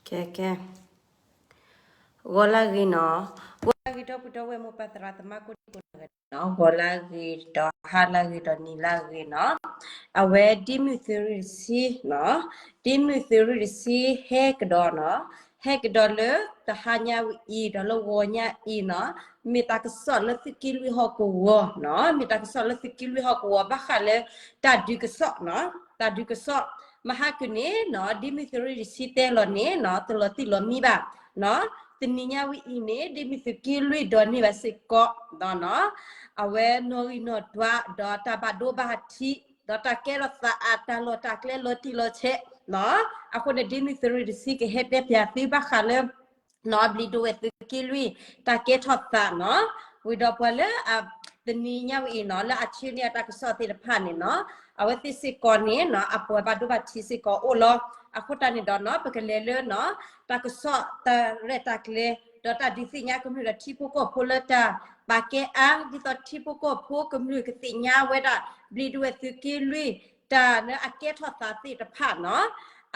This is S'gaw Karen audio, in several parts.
ကဲ ကဲ ဂီၤလၢအဂ့ၤနီၤ, ဂီၤလၢအဂ့ၤ ဒီပုၢ်ဒီဝဲၢ်မိၢ်ပၢ်သရၣ်သမါကိးဒံကိးနီၢ်ဂၤဒဲးနီၤ, ဂီၤလၢအဂ့ၤဒီးဟါလၢအဂ့ၤဒီးနံၤလၢအဂ့ၤနီၤ, အဝဲဒ့မုၣ်သုးရ့ၣ်တဆံနီၤ, ဒ့မုၣ်သုးရ့ၣ်တဆံဟဲကဒီးနီၤ, ဟဲကဒီးလၢတဟါညါဝဲအံၤ ဒီးလၢဂီၤညါအံၤနီၤ, မ့ၢ်တၢ်ကစီၣ်လၢသုးက့လွံၢ်ဟီၣ်ကဝီၤနီၤ, မ့ၢ်တၢ်ကစီၣ်လၢသုးက့လွံၢ်ဟီၣ်ကဝီၤ ဘၣ်ဃးလၢတၢ်ဒုးကစီၣ်နီၤ, တၢ်ဒုးကစီၣ် မဟါကန့ၣ်နီၤ, ဒ့မုၣ်သုးရ့ၣ်တဆံတဲလီၤန့ၣ်နီၤ, တလီၤတံၢ်လီၤမံဘၣ်နီၤ, တနံၤညါဝဲအံၤန့ၣ် ဒ့မုၣ်သုးက့လွံၢ်ဒိးန့ၢ်ဘၣ်စ့ၢ်ကီးနီၤ, အဝဲနီၣ်ဂံၢ်နီၣ်ဒွး ဒီးတၢ်ဘၣ်ဒိဘၣ်ထံး ဒီးတၢ်ကဲထီၣ်သးအတၢ်လီၢ်တၢ်ကျဲလီၤတံၢ်လီၤဆဲးနီၤ, အဃိန့ၣ် ဒ့မုၣ်သုးရ့ၣ်တဆံကဟဲတဲပၠးသုဘၣ်ဃးလၢ နီၤ ဘျံးဒိဝဲၢ်သုးက့လွံၢ် တၢ်ကဲထီၣ်သးနီၤ, ဝံၤဒီးပှၤလၢအ တနံၤညါဝဲအံၤနီၤ လၢအဆှၢန့ၢ်အတၢ်ကစီၣ်သ့ၣ်တဖၣ်န့ၣ်နီၤ, အဝဲသ့ၣ်စ့ၢ်ကီးန့ၣ်နီၤ အပှၤဘၣ်ဒိဘၣ်ထံးစ့ၢ်ကီးအိၣ်လီၤ. အဃိတၢ်န့ၣ်ဒီးနီၤ ပကလဲၤလၢနီၤ တၢ်ကစီၣ်တၢ်ရဲၣ်တၢ်ကျဲၤ ဒီးတၢ်ဒုးသ့ၣ်ညါကမျၢၢ်ဒီးထံဖိကီၢ်ဖိလၢတၢ်ပာ်ကဲအါ ဒ်သိးထံဖိကီၢ်ဖိကမျၢၢ်ကသ့ၣ်ညါဝဲဒၣ် ဘျံးဒိဝဲၢ်သုးက့လွံၢ် တၢ်လၢအကဲထီၣ်သးသ့ၣ်တဖၣ်နီၤ,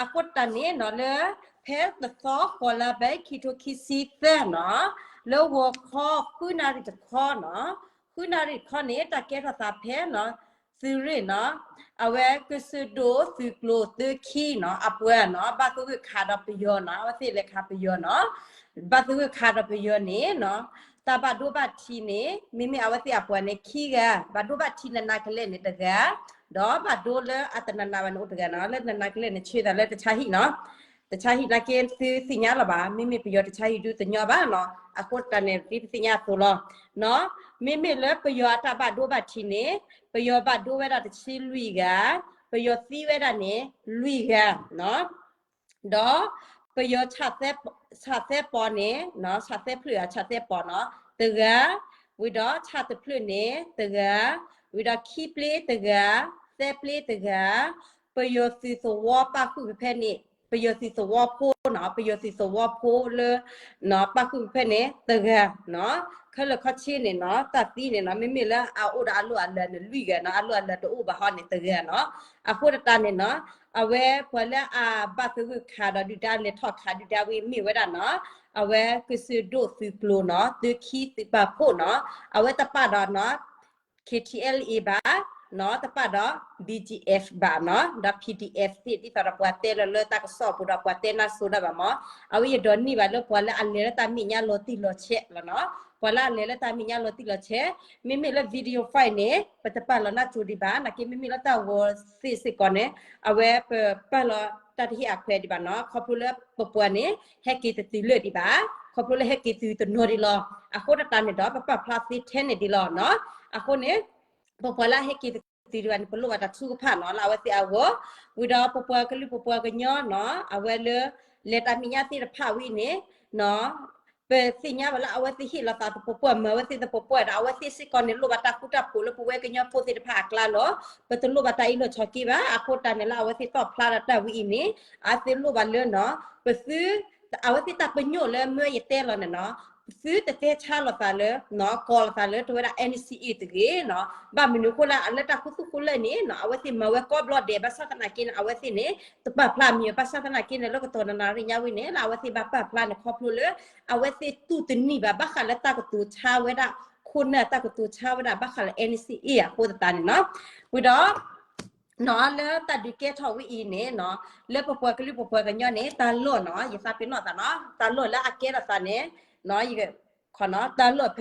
အဃိတၢ်န့ၣ်နီၤ လၢ ဖဲတသီဃီၤလါဘဲ ခံထိခံဆံသၢနီၤ, လၢဂီၤခီဃုနၣ်ရံၣ်တခီနီၤ, ဃုနၣ်ရံၣ်တခီန့ၣ် တၢ်ကဲထီၣ်သးဖဲနီၤ သုးရ့ၣ်နီၤ, အဝဲကစၢၢ်ဒိၣ်သုးကျိၤသၢခံနီၤ အပှၤနီၤ ဘၣ်သဂၢၢ်ခးဒီးပယီၤနီၤ, အဝဲသ့ၣ်လဲၤခးပယီၤနီၤ, ဘၣ်သဂၢၢ်ခးဒီးပယီၤန့ၣ်နီၤ တၢ်ဘၣ်ဒိဘၣ်ထံးန့ၣ် မ့မ့ၢ်အဝဲသ့ၣ်အပှၤန့ၣ်ခံဂၤ, ဘၣ်ဒိဘၣ်ထံးနးနးကလဲာ်န့ၣ်တဂၤ, ဒီးဘၣ်ဒိလၢအတနးနးဘၣ်န့ၣ်အိၣ်တဂၤနီၤ, လၢနးနးကလဲာ်န့ၣ်ဆၢသးလၢတၢ်ဆါဟံၣ်နီၤ, တၢ်ဆါဟံၣ်နာ်က့သုသ့ၣ်ညါလီၤဘၣ်, မ့မ့ၢ်ပယီၤတၢ်ဆါဟံၣ်ဒုးတညီဘၣ်နီၤ, အဃိတၢ်န့ၣ်ဒ်ပသ့ၣ်ညါအသိးလီၤ. မ့မ့ၢ်လၢပယီၤအတၢ်ဘၣ်ဒိဘၣ်ထံးန့ၣ် ပယီၤဘၣ်ဒိဝဲဒၣ်တဆံလွံၢ်ဂၤ, ပယီၤသံဝဲဒၣ်န့ၣ် လွံၢ်ဂၤနီၤ ဒီးပယီၤဆၣ်သဲပီၤန့ၣ် ဆၣ်သဲဖျၢၣ်ဧါ ဆၣ်သဲပီၤနီၤ တဂၤ, ဝံၤဒီးဆၣ်တဖျၢၣ်န့ၣ်တဂၤ, ဝံၤဒီးခံပျ့တဂၤ, သၢပျ့တဂၤ, ပယီၤသုးသဝီပၣ်ဃုာ်ဖဲဖဲန့ၣ် ပယီၤသုးသဝီဖိနီၤ ပယီၤသုးသဝီဖိလၢ ပၣ်ဃုာ်ဖဲဖဲန့ၣ်တဂၤနီၤ, ခဲလၢာ်ခဲဆ့န့ၣ်နီၤ တၢ်သံန့ၣ်နီၤ မ့မ့ၢ်လၢအအိၣ်ဒီးအလိၣ်အလၢာ်န့ၣ်လွံၢ်ဂၤနီၤ, အလိၣ်အလၢာ်တအိၣ်ဘၣ်ဟီန့ၣ်တဂၤနီၤ, အဃိတၢ်န့ၣ်နီၤ အဝဲပှၤလၢအဘၣ်သဂၢၢ်ခးဒီးဒုၣ်ဒါလဲၤထီၣ်ခးဒုၣ်ဒါဝဲမ့ၢ်ဝဲဒၣ်နီၤ, အဝဲကစၢၢ်ဒိၣ်သုးကျိၤနီၤ သုခံသုးပာ်ဖှိၣ်နီၤ, အဝဲတပာ်ဒီးနီၤ K T L A ဘၣ်နီၤ, တပာ်ဒီး B G F ဘၣ်နီၤ, ဒီး P D F သ့ၣ် ဒ်သိးဒီးပှၤတဲလၢလၢတၢ်ကစီၣ်ပူၤဒီးပှၤတဲနၢ်စိၤဒၣ်ဘၣ်မး, အဝဲယဒိးန့ၢ်ဘၣ်လၢပှၤလၢအလဲၤလၢတၢ်မဲာ်ညါလီၤတံၢ်လီၤဆဲးလီၤနီၤ, ပှၤလၢအလဲၤလၢတၢ်မဲာ်ညါလီၤတံၢ်လီၤဆဲး, မ့မ့ၢ်လၢ video file န့ၣ် ပတပာ်လီၤနၢ်စိၤဒံးဘၣ်, နာ်က့မ့မ့ၢ်လၢတၢ်ဂီၤသ့ၣ်စ့ၢ်ကီးန့ၣ် အဝဲပပာ်လီၤတၢ်တဟ့ၣ်အခွဲးဒံးဘၣ်နီၤ, ခီဖျိလၢပပှၤန့ၣ် ဟဲက့ၤတတုၤလၢာ်ဒံးဘၣ်, ခီဖျိလၢဟဲက့ၤတုၤတနီၤဒံးလီၤ, အဃိတၢ်န့ၣ်ဒီး ပပာ်ဖျါသ့ထဲန့ၣ်ဒံးလီၤနီၤ, အဃိန့ၣ် ပပှၤလၢအဟဲက့ၤတတုၤဒံးဘၣ်န့ၣ် ပလိၣ်ဘၣ်တၢ်ထုကဖၣ်နီၤ လၢအဝဲသ့ၣ်အဂီၢ်, ဝံၤဒီးပပှၤကလုာ်ပပှၤကညီနီၤ အဝဲလၢ လဲၤတၢ်မဲာ်ညါသ့ၣ်တဖၣ်ဝံၤန့ၣ် ပသ့ၣ်ညါဘၣ်လၢအဝဲသ့ၣ်ဟ့ၣ်လီၤသးသပှၢ်ပှၢ် မၤဝဲသ့ၣ်သပှၢ်ပှၢ်ဒီး အဝဲသ့ၣ်စ့ၢ်ကီးန့ၣ် လိၣ်ဘၣ်တၢ်ဃူတၢ်ဖိးလၢပဝဲကညီဖိသ့ၣ်တဖၣ်အကျါလီၤ, ပတလိၣ်ဘၣ်တၢ်အ့ၣ်လိာ်ဆိးက့ဘၣ်, အဃိတၢ်န့ၣ်လၢအဝဲသ့ၣ်တီၣ်ဖျါဒီးတၢ်ဝံၤအံၤန့ၣ် အဝဲသ့ၣ်လိၣ်ဘၣ်လၢနီၤ ပသု အဝဲသ့ၣ်တၢ်ပညိၣ်လၢမ့ၢ်ယတဲလီၤန့ၣ်နီၤ, သုတတဲဆါလိာ်သးလၢ ကိးလိာ်သးလၢတဝဲဒၣ် N C A တဂ့ၤနီၤ, ဘၣ်မနုၤအဃိလၢ လၢတၢ်ခူသူၣ်ခူလၢၢ်န့ၣ်နီၤ အဝဲသ့ၣ်မၤဝဲကိးဘျီဒဲး ဘၣ်ဆၣ်သနာ်က့န့ၣ် အဝဲသ့ၣ်န့ၣ် တပာ်ဖျါမံၤ ဘၣ်ဆၣ်သနာ်က့န့ၣ် လၢကတီၢ်နနၣ်ရံၣ်ညါဝံၤန့ၣ် လၢအဝဲသ့ၣ်ဘၣ်ပာ်ဖျါန့ၣ် ခီဖျိလၢ အဝဲသ့ၣ်တူၢ်တန့ၢ်ဘၣ် ဘၣ်ဃးလၢတၢ်ကတိၤဆါဝဲဒၣ် ခိၣ်နၢ်တၢ်ကတိၤဆါဝဲဒၣ် ဘၣ်ဃးလၢ N C A အဃိသတးန့ၣ်နီၤ, ဝံၤဒီး နီၤ လၢတၢ်ဒုးကဲထီၣ်ဝဲအံၤန့ၣ်နီၤ လၢပပှၤကလုာ်ပပှၤကညီန့ၣ် တၢ်လီၢ်နီၤ ယသးပ့ၤနီၣ်သးနီၤ တၢ်လီၢ်လၢအကဲထီၣ်သးန့ၣ် နီၤ ယ ခီနီၤ တၢ်လီၢ်ဖဲ ပၢၤသဝီနီၤ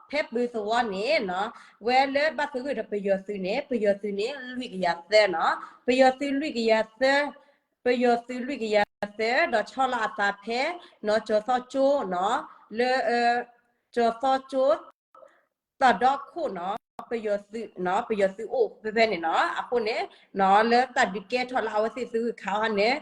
ဖဲပၢၤသဝီန့ၣ်နီၤ ဝဲလၢဘၣ်သဂၢၢ်ဒီးပယီၤသုးန့ၣ် ပယီၤသုးန့ၣ် လွံၢ်ကယၤသၢနီၤ ပယီၤသုးလွံၢ်ကယၤသၢ ပယီၤသုးလွံၢ်ကယၤသၢ ဒီးဆီလီၤအသးဖဲ နီၤ ကၠီၤသီကၠိနီၤ လၢ ကၠီၤသီကၠိ တၢ်ဒီခိၣ်နီၤ ပယီၤသုးနီၤ ပယီၤသုးအိၣ်ဖဲဖဲန့ၣ်နီၤ အဃိန့ၣ် နီၤ လၢတၢ်ဒုးကဲထီၣ်လၢအဝဲသ့ၣ်သဂၢၢ်ခးအီၤန့ၣ်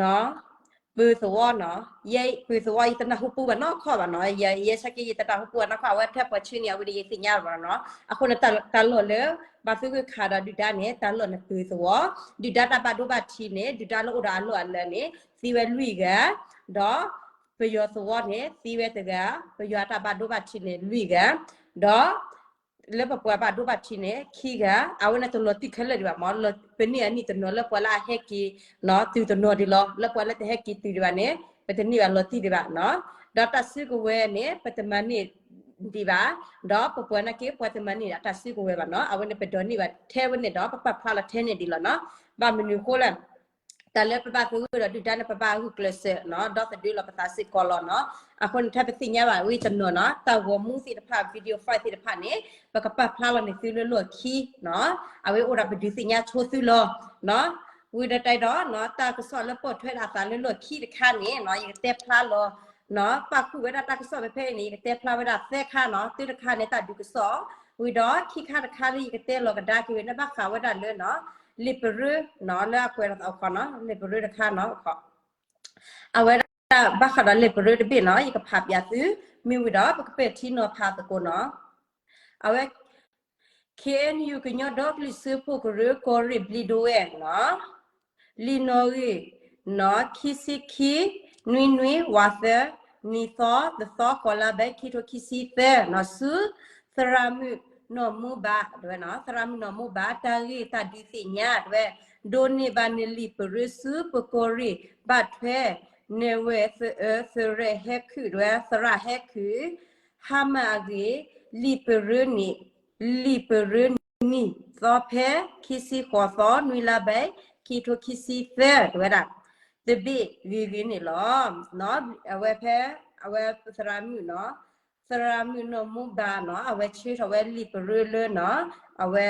နီၤ ပၢၤသဝီနီၤ ယဲ ပၢၤသဝီ ယတနၢ်ဟူပူဘၣ်နီတခီဘၣ်နီၤ ယဲ ယဲဆၢက့ ယတနၢ်ဟူပူဘၣ်နီတခီ အဝဲထဲပှၤဆှၢန့ၢ်အဝဲဒီးယသ့ၣ်ညါဘၣ်နီၤ အဃိန့ၣ် တၢ်လီၢ်လၢ ဘၣ်သဂၢၢ်ခးဒီးဒုၣ်ဒါန့ၣ် တၢ်လီၢ်န့ၣ်ပၢၤသဝီ ဒုၣ်ဒါတၢ်ဘၣ်ဒိဘၣ်ထံးန့ၣ် ဒုၣ်ဒါလၢအိၣ်ဒီးအလီၢ်အလၢာ်န့ၣ် သံဝဲလွံၢ်ဂၤ ဒီး ပယီၤသဝီန့ၣ် သံဝဲတဂၤ ပယီၤအတၢ်ဘၣ်ဒိဘၣ်ထံးန့ၣ် လွံၢ်ဂၤ ဒီး လၢပပှၤဘၣ်ဒိဘၣ်ထံးန့ၣ် ခံဂၤ အဝဲန့ၣ်တလီၤတံၢ်ခဲလၢာ်ဒံးဘၣ်မး, ပန့ၢ်အနံၣ်တနီၤလၢပှၤလၢအဟဲက့ၤနီၤ တုၤတနီၤဒံးလီၤ. လၢပှၤလၢတဟဲက့ၤတုၤဒံးဘၣ်န့ၣ် ပတန့ၢ်ဘၣ်လီၤတံၢ်ဒံးဘၣ်နီၤ. ဒီးတၢ်စုကဝဲၤန့ၣ် ပတမၤန့ၢ်ဒံးဘၣ်, ဒီးပပှၤနာ်က့ ပှၤတမၤန့ၢ်ဒံးတၢ်စုကဝဲၤဘၣ်နီၤ. အဝဲန့ၣ်ပဒိးန့ၢ်ဘၣ်ထဲဝဲန့ၣ်ဒီး ပပာ်ဖျါလီၤထဲန့ၣ်ဒံးလီၤနီၤ. ဘၣ်မနုၤအဃိလဲၣ် တၢ်လၢပဘၣ်သဂၢၢ်ဒီးဒုၣ်ဒါန့ၣ် ပဘၣ်ဂုာ်ကျဲးစၢးနီၤ ဒီသဒၢလီၤပသးစ့ၢ်ကီးလီၤနီၤ. အဃိန့ၣ် ထဲပသ့ၣ်ညါဘၣ်ဝံၤတနီၤနီၤ တၢ်ဂီၤမူသ့ၣ်တဖၣ် video file သ့ၣ်တဖၣ်န့ၣ် ပကပာ်ဖျါလီၤန့ၢ်သုလၢလီၢ်ခံနီၤ. အဝဲအိၣ်ဒီးပဒုးသ့ၣ်ညါဆိသုလီၤနီၤ. ဝံၤဒီးတၢ်ဒီးနီၤ တၢ်ကစီၣ်လၢပိာ်ထွဲဒၣ်အသးလၢလီၢ်ခံတခါန့ၣ်နီၤ ယကတဲဖျါလီၤနီၤ. ပာ်ဃုာ်ဝဲဒၣ်တၢ်ကစီၣ်ဖဲဖဲအံၤန့ၣ် ယကတဲဖျါဝဲဒၣ်သၢခါနီၤ. တၢတခါန့ၣ် တၢ်ဒုးကစီၣ်, ဝံၤဒီးခံခါတခါလၢယကတဲလီၤကဒါက့ၤဝဲန့ၣ် ဘၣ်ဃးဝဲဒၣ်လၢနီၤ လံာ်ပရၢနီၤ လၢအကွဲးလီၤသးအီၤခီနီၤ လံာ်ပရၢတခါနီၤ. အဝဲဒၣ်ဘၣ်ဃးဒီးလံာ်ပရၢတဘ့ၣ်နီၤ ယကဖးပၠးသု, မ့ၢ်ဝံၤဒီးပကပဲာ်ထံနီၤဖးသကိးနီၤ. အဝဲ ခ့ၣ်အဲၣ်ယူၣ် ကညီဒီကလုာ်စၢဖှိၣ်ကရၢ ကီၢ်ရ့ၣ်ဘျံးဒဝဲၢ်နီၤ လံာ်နီၣ်ဂံၢ်နီၤ ခံဆံခံ နွံနွံ ဝးသၢ နံၣ်သီ တသီ ဃိးလါဘဲ ခံထိခံဆံသၢနီၤ ဆူ သရၣ်မုၣ်နီၢ်မူဘၣ် တဲဝဲနီၤ သရၣ်မုၣ်နီၢ်မူဘၣ် တၢ်ဂ့ၢ်တၢ်ဒုးသ့ၣ်ညါ တဲဝဲ ဒိးန့ၢ်ဘၣ်နလံာ်ပရၢဆူ ပကီၢ်ရ့ၣ် ဘၣ်ထွဲ နဲၣ်ရွဲၣ်သအၢ သရဲၣ်ဟဲခုၣ် တဲဝဲ သရၣ်ဟဲခုၣ် ဟါမၢ်အဂ့ၢ် လံာ်ပရၢန့ၣ် လံာ်ပရၢနံၣ်သီဖဲ ခံဆံဃိးသီ နွံလါဘဲ ခံထိခံဆံသၢ တဲဝဲဒၣ် တဘ့ၣ်ဂ့ၤဂ့ၤန့ၣ်လီၤ. အဝဲဖဲ အဝဲသရၣ်မုၣ်နီၤ သရၣ်မုၣ်နီၢ်မူဘၣ်နီၤ အဝဲဆှၢထီၣ်ဝဲလံာ်ပရၢလၢနီၤ အဝဲ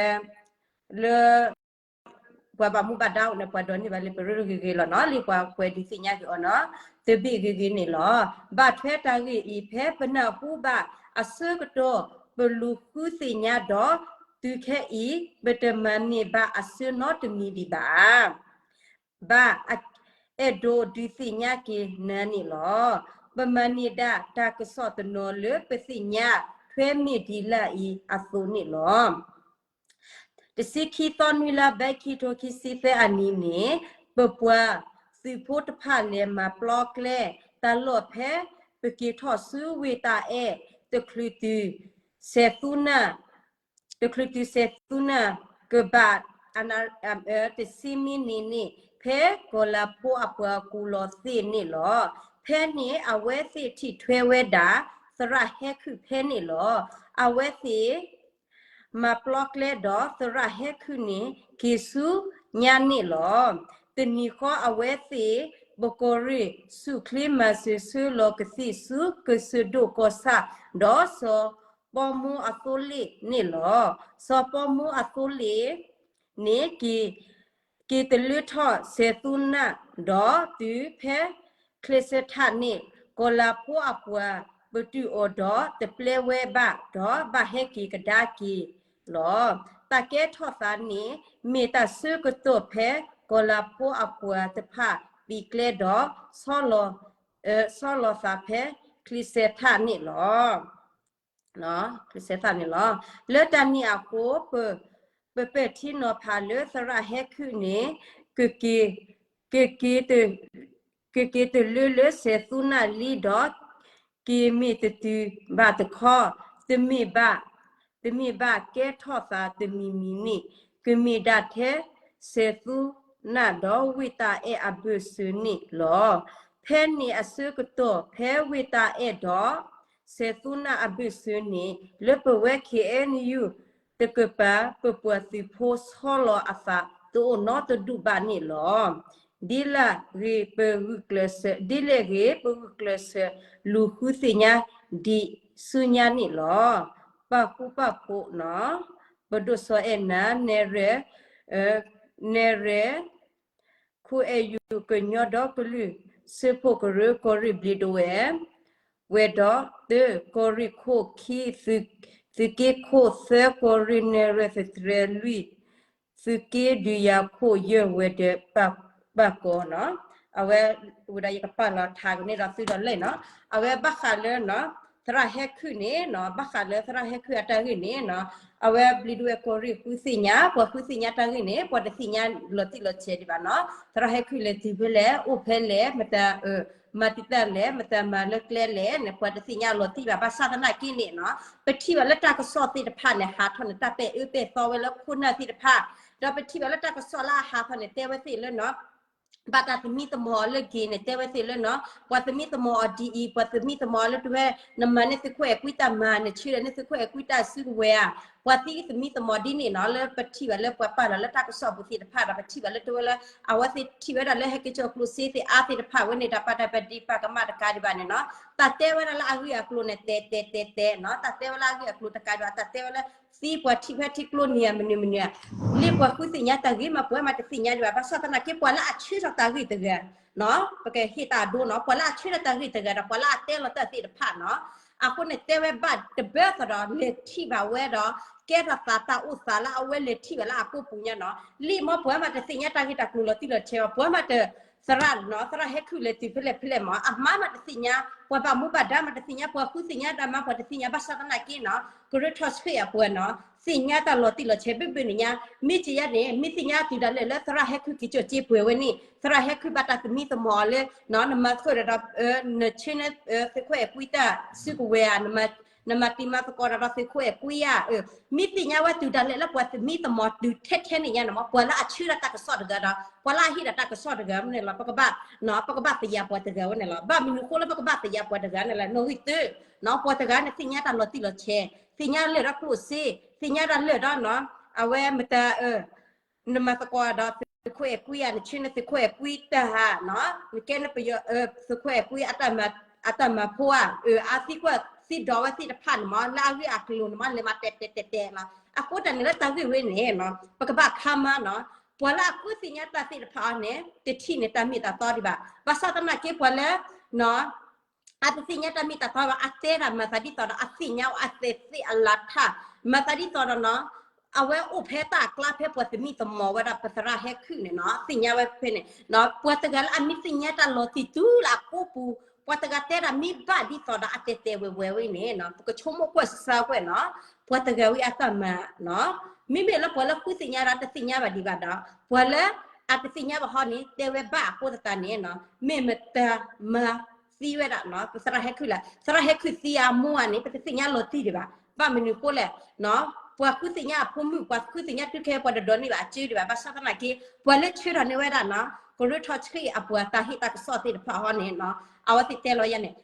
လၢ ပှၤဘၣ်မူဘၣ်ဒါအိၣ်န့ၣ် ပှၤဒိးန့ၢ်ဘၣ်လံာ်ပရၢဂ့ၤဂ့ၤလီၤနီၤ လံာ်ပှၤကွဲးဒုးသ့ၣ်ညါက့ၤအီၤနီၤ တဘ့ၣ်ဂ့ၤဂ့ၤန့ၣ်လီၤ. ဘၣ်ထွဲတၢ်ဂ့ၢ်အံၤ ဖဲပနၢ်ဟူဘၣ်အဆၢကတီၢ် ပလူၤဃုသ့ၣ်ညါဒီး တုၤခဲအံၤ ပတမၤန့ၢ်ဘၣ်အဆၢနီတမံၤဒံးဘၣ် ဘၣ် အဲၣ်ဒိးဒုးသ့ၣ်ညါက့ၤနၤန့ၣ်လီၤ. ပမၤန့ၢ်ဒၣ်တၢ်ကစီၣ်တနီၤလၢပသ့ၣ်ညါထွဲမ့ၢ်ဒ်လာ်အံၤအသိးန့ၣ်လီၤ. တဆံခံသီ နွံလါဘဲ ခံထိခံဆံသၢအနံၤန့ၣ် ပပှၤသုးဖိတဖၣ်လဲၤမၤပျီကျဲ တၢ်လီၢ်ဖဲ ပက့ၤထီၣ်ဆူဝ့ၢ်တၢ်အဲၣ် တချုးတုၤ ဆဲးသူနၢ် တချုးတုၤဆဲးသူနၢ် ကဘၣ် တဆံမံးနံးန့ၣ် ဖဲကီၤလၤဖိအပှၤကူၣ်လီၤသ့ၣ်န့ၣ်လီၤ. ဖဲန့ၣ်အဝဲသ့ၣ်ထံၣ်ထွဲဝဲဒၣ် သရၣ်ဟဲခုၣ်ဖဲန့ၣ်လီၤ. အဝဲသ့ၣ် မၤပျီကျဲဒီးသရၣ်ဟဲခုၣ်န့ၣ် က့ၤဆူညါန့ၣ်လီၤ. တနံၤဃီအဝဲသ့ၣ် ပကီၢ်ရ့ၣ် ဆူၣ်ချ့မၤစၢၤဆၢလီၤကသံၣ်ဆူ ကစၢၢ်ဒိၣ်ကီၢ်ဆၣ် ဒီးစီၤပီမိအသိလ့ၣ်န့ၣ်လီၤ. စီၤပီမိအသိလ့ၣ်န့ၣ် က့ၤတလၢထီၣ်ဆဲးသူနၢ် ဒီးတုၤဖဲ ချ့စဲးထးန့ၣ် ကီၤလၤဖိအပှၤ ပတုာ်အီၤဒီးတပျဲဝဲဘၣ် ဒီးဘၣ်ဟဲက့ၤကဒါက့ၤလီၤ. တၢ်ကဲထီၣ်သးန့ၣ် မ့ၢ်တၢ်ဆၢကတီၢ်ဖဲ ကီၤလၤဖိအပှၤတဖၣ်ပံၤကျဲဒီး ဆီလီၤ ဆီလီၤသးဖဲ ချ့စဲးထးန့ၣ်လီၤ. ချ့စဲးထးန့ၣ်လီၤ. လၢတၢ်န့ၣ်အဃိ ပပဲာ်ထံနီၤဖးလၢသရၣ်ဟဲခုၣ်န့ၣ် ကက့ၤ ကက့ၤတ ကက့ၤတလၢလၢဆဲးသူနၢ်လံဒီး က့ၤမ့ၢ်တတုၤဘၣ်တခီ တမ့ၢ်ဘၣ် တမ့ၢ်ဘၣ်ကဲထီၣ်သးတမံၤမံၤန့ၣ် ကမ့ၢ်ဒၣ်ထဲ ဆဲးသူနၢ်ဒီးဝ့ၢ်တၢ်အဲၣ်အဘၢၣ်စၢၤန့ၣ်လီၤ. ဖဲန့ၣ်အဆၢကတီၢ် ဖဲဝ့ၢ်တၢ်အဲၣ်ဒီး ဆဲးသူနၢ်အဘၢၣ်စၢၤန့ၣ် လၢပဝဲ ခ့ၣ်အဲၣ်ယူၣ် တကပၤ ပပှၤသုးဖိဆီလီၤအသးတအိၣ်နီတဒူၣ်ဘၣ်န့ၣ်လီၤ. ဒ်လဲၣ်ဂ့ၤပဂုာ်ကျဲးစၢး ဒ်လဲၣ်ဂ့ၤပဂုာ်ကျဲးစၢး လူၤဃုသ့ၣ်ညါဒံးဆူညါန့ၣ်လီၤ. ပာ်ဃူပာ်ဖိးနီၤ ပဒိၣ်စီၤအဲၣ်နၤ နဲၣ်ရဲၣ် နဲၣ်ရဲၣ် ခိၣ်အဲၣ်ယူၣ် ကညီဒီကလုာ်စၢဖှိၣ်ကရၢ ကီၢ်ရ့ၣ်ဘျံးဒဝဲၢ် ဝဲၤဒီး တၢ ကီၢ်ရ့ၣ်ခိၣ် ခံ သုးက့ခိၣ် သၢ ကီၢ်ရ့ၣ်နဲၣ်ရဲၣ်သတြဲၤ လွံၢ် သုးက့ဒုးယၤခိၣ် ယဲၢ် ဝဲၤဒၢးပၢ်ကီၤနီၤ. အဝဲ ဝံၤဒီးယကပာ်လီၤထးကန့ၢ်ဒီးသုဒီးလဲၣ်နီၤ. အဝဲဘၣ်ဃးလၢနီၤ သရၣ်ဟဲခုၣ်န့ၣ်နီၤ ဘၣ်ဃးလၢသရၣ်ဟဲခုၣ်အတၢ်ဂ့ၢ်န့ၣ်နီၤ အဝဲဘျံးဒဝဲၢ်ကီၢ်ရ့ၣ်ဃုသ့ၣ်ညါ, ပှၤဃုသ့ၣ်ညါတၢ်ဂ့ၢ်န့ၣ် ပှၤတသ့ၣ်ညါလီၤတံၢ်လီၤဆဲးဒံးဘၣ်နီၤ. သရၣ်ဟဲခုၣ်လဲၤတုၤဖဲလဲၣ်, အိၣ်ဖဲလဲၣ်, မတၤ မၤတံာ်တာ်လဲၣ်, မတၤမၤလၢကျဲလဲၣ်န့ၣ် ပှၤတသ့ၣ်ညါလီၤတံၢ်ဘၣ်. ဘၣ်ဆၣ်သနာ်က့န့ၣ်နီၤ, ပထံၣ်ဘၣ်လၢတၢ်ကစီၣ်သ့ၣ်တဖၣ်န့ၣ် ဟးထီၣ်န့ၣ် တၢ်ပဲာ်အၢပဲာ်သီဝဲလၢခိၣ်နၢ်သ့ၣ်တဖၣ်, ဒီးပထံၣ်ဘၣ်လၢတၢ်ကစီၣ်လၢအဟးထီၣ်န့ၣ် တဲဝဲသ့ၣ်လၢနီၤ ဘၣ်တၢ်သမံသမိးအီၤလၢ gay န့ၣ် တဲဝဲသ့ၣ်လၢနီၤ, ပှၤသမံသမိးအီၤဒ်အံၤ, ပှၤသမံသမိးအီၤလၢတဝဲ, နမၤန့ၢ်သုးခိၣ်အဲၤကွံတၢ်မၤ, နဆှၢဒီးန့ၢ်သုးခိၣ်အဲၤကွံတၢ်စုကဝဲၤဧါ, ပှၤသံသမံသမိးဒ်န့ၣ်နီၤ, လၢပထံၣ်ဘၣ်လၢပှၤပာ်လီၤလၢတၢ်ကစီၣ်ပူၤသ့ၣ်တဖၣ်ဒီး ပထံၣ်ဘၣ်လၢတဝဲလၢ အဝဲသ့ၣ်ထံၣ်ဝဲဒၣ်လၢဟဲက့ၤကၠီၤကျိၣ်စ့သ့ၣ်အါသ့ၣ်တဖၣ်ဝဲန့ၣ်ဒီး ပာ်တၢ်ပာ်ဒံးပာ်ကမၣ်တကးဒံးဘၣ်န့ၣ်နီၤ, တၢ်တဲဝဲဒၣ်လၢအဂ့ၢ်အကျိၤန့ၣ် တဲတဲတဲတဲနီၤ, တၢ်တဲဝဲလၢအဂ့ၢ်အကျိၤတကးဒံးဘၣ်, တၢ်တဲဝဲလၢ သံပှၤထံၣ်ဖဲထံကျိနံၤဧါ မနုၤမနုၤဧါ, လၢပှၤဃုသ့ၣ်ညါတၢ်ဂ့ၢ်မး ပှၤမးတသ့ၣ်ညါဒံးဘၣ်. ဘၣ်ဆၣ်သနာ်က့ ပှၤလၢအဆှၢထီၣ်တၢ်ဂ့ၢ်တဂၤနီၤ, ပကဟ့ၣ်တၢ်အဒိနီၤ, ပှၤလၢအဆှၢထီၣ်တၢ်ဂ့ၢ်တဂၤဒီး ပှၤလၢအတဲလီၤတၢ်သ့ၣ်တဖၣ်နီၤ, အဃိန့ၣ်တဲဝဲဘၣ်တဘၢသီဒီး လဲၤထံၣ်ဘၣ်ဝဲဒီး ကဲထီၣ်သးတၢ်အိၣ်သးလၢအဝဲလဲၤထံၣ်ဘၣ်လၢအကိာ်ပူၤညါနီၤ, လံာ်မး ပှၤမးတသ့ၣ်ညါတၢ်ဂ့ၢ်တၢ်ကျိၤလီၤတံၢ်လီၤဆဲးဘၣ်, ပှၤမးတ သရၣ်နီၤ, သရၣ်ဟဲခုၣ်လဲၤတုၤဖဲလဲၣ်ဖဲလဲၣ်မး အမါမးတသ့ၣ်ညါ, ပှၤဘၣ်မူဘၣ်ဒါမးတသ့ၣ်ညါ, ပှၤဃုသ့ၣ်ညါတၢ်မး ပှၤတသ့ၣ်ညါ, ဘၣ်ဆၣ်သနာ်က့နီၤ, ကရၢထီၣ်ဆှံအပှၤနီၤ, သ့ၣ်ညါတၢ်လီၤတံၢ်လီၤဆဲးဘၣ်ဘၣ်န့ၣ်ညါ, မ့ၢ်ကယါန့ၣ် မ့ၢ်သ့ၣ်ညါတုၤဒၣ်လဲာ်လၢသရၣ်ဟဲခုၣ်က့ၤကၠီၣ်က့ၤပှဲၤဝဲန့ၣ် သရၣ်ဟဲခုၣ်ဘၣ်တၢ်သမံသမိးလၢ နမၤသကိးဒီး နဆှၢန့ၢ်သုးခိၣ်အဲၤကွံတၢ်စုကဝဲၤဧါ, နမၤတံၤမၤသကိးဒီးသုးခိၣ်အဲၤကွံဧါ, မ့ၢ်သ့ၣ်ညါဝဲတုၤဒၣ်လဲာ်လၢပှၤသမံသမိးတုၤထဲထဲန့ၣ်ညါန့ၣ်မး ပှၤလၢအဆှၢဒၣ်တၢ်ကစီၣ်တဂၤဒီး ပှၤလၢအဟ့ၣ်ဒၣ်တၢ်ကစီၣ်တဂၤဝဲန့ၣ်လီၤ. ပကဘၣ် ပကဘၣ်သယၤပှၤတဂၤဝဲန့ၣ်လီၤ. ဘၣ်မနုၤဃိလၢပကဘၣ်သယၤပှၤတဂၤန့ၣ်လဲၣ်, နီၣ်ဂံၢ်တၢ ပှၤတဂၤန့ၣ်သ့ၣ်ညါတၢ်လီၤတံၢ်လီၤဆဲး, သ့ၣ်ညါလၢာ်ဒီးကျိၣ်စ့, သ့ၣ်ညါတၢ်လၢာ်ဒီးနီၤ, အဝဲမတၤ နမၤသကိးဒီးသုးခိၣ်အဲၤကွံဧါ, နဆှၢန့ၢ်သုးခိၣ်အဲၤကွံတၢ်ဧါနီၤ, နကဲန့ၣ်ပယီၤ သုးခိၣ်အဲၤကွံ အတၢ်မၤဖိဧါ, အသံကွၢ်သံဒိးဝဲသ့ၣ်တဖၣ်န့ၣ်မး လၢအဂ့ၢ်အကျိၤန့ၣ်မး လဲၤမၤတဲာ်တဲာ်တဲာ်တဲာ်လီၤ. အဃိတၢ်န့ၣ်လၢတၢ်ဂ့ၢ်ဝဲန့ၣ် ပကဘၣ်ခါမါနီၤ, ပှၤလၢအဃုသ့ၣ်ညါတၢ်သ့ၣ်တဖၣ်အီၤန့ၣ် တထံၣ်န့ၢ်တၢ်မ့ၢ်တၢ်တီဒံးဘၣ်. ဘၣ်ဆၣ်သနာ်က့ပှၤလၢ အတသ့ၣ်ညါတၢ်မ့ၢ်တၢ်တီဘၣ် အတဲဒၣ်မၤသးဒ်သိးဒီး အသ့ၣ်ညါအသဲးသ့ၣ်အလၤထၣ်, မၤသးဒ်သိးဒီးနီၤ, အဝဲအိၣ်ဖဲတၢ်အကျါဖဲပှၤသမံသမိးဝဲဒၣ်ပသရၣ်ဟဲခုၣ်န့ၣ်နီၤ, သ့ၣ်ညါဝဲဖဲန့ၣ်, ပှၤတဂၤလၢအမ့ၢ်သ့ၣ်ညါတၢ်လီၤတံၢ်တုၤလၢအကိာ်ပူၤ, ပှၤတဂၤတဲဒၣ်မ့ၢ်ဘၣ်ဒ်သိးဒီးအတဲာ်တဲာ်ဝဲဝဲဝဲန့ၣ်နီၤ, ပကဆိကမိၣ်ကွၢ်စၢ်ကွၢ်နီၤ, ပှၤတဂၤဝဲအတၢ်မၤနီၤ, မ့မ့ၢ်လၢပှၤလၢဃုသ့ၣ်ညါဒီးတသ့ၣ်ညါဘၣ်ဒံးဘၣ်ဒီး ပှၤလၢအတသ့ၣ်ညါဘၣ်ဟီန့ၣ် တဲဝဲဘၣ်အဃိသတးန့ၣ်နီၤ, မ့ၢ်မတၤမၤ သံဝဲဒၣ်နီၤ, ပသရၣ်ဟဲခုၣ်လဲၣ်, သရၣ်ဟဲခုၣ်သံအမိၢ်ဧါန့ၣ် ပတသ့ၣ်ညါလီၤတံၢ်ဒံးဘၣ်. ဘၣ်မနုၤဃိလဲၣ်, ပှၤဃုသ့ၣ်ညါအဖိမုၣ် ပှၤဃုသ့ၣ်ညါတုၤခဲ ပှၤတဒိးန့ၢ်ဘၣ်အစုဒံးဘၣ်. ဘၣ်ဆၣ်သနာ်က့ ပှၤလၢဆှၢထီၣ်န့ၢ်ဝဲဒၣ်နီၤ, ကရၢထီၣ်ဆှံအပှၤတၢ်ဟ့ၣ်တၢ်ကစီၣ်သ့ၣ်တဖၣ်ဟီန့ၣ်နီၤ, အဝဲသ့ၣ်တဲလီၤယၤန့ၣ်,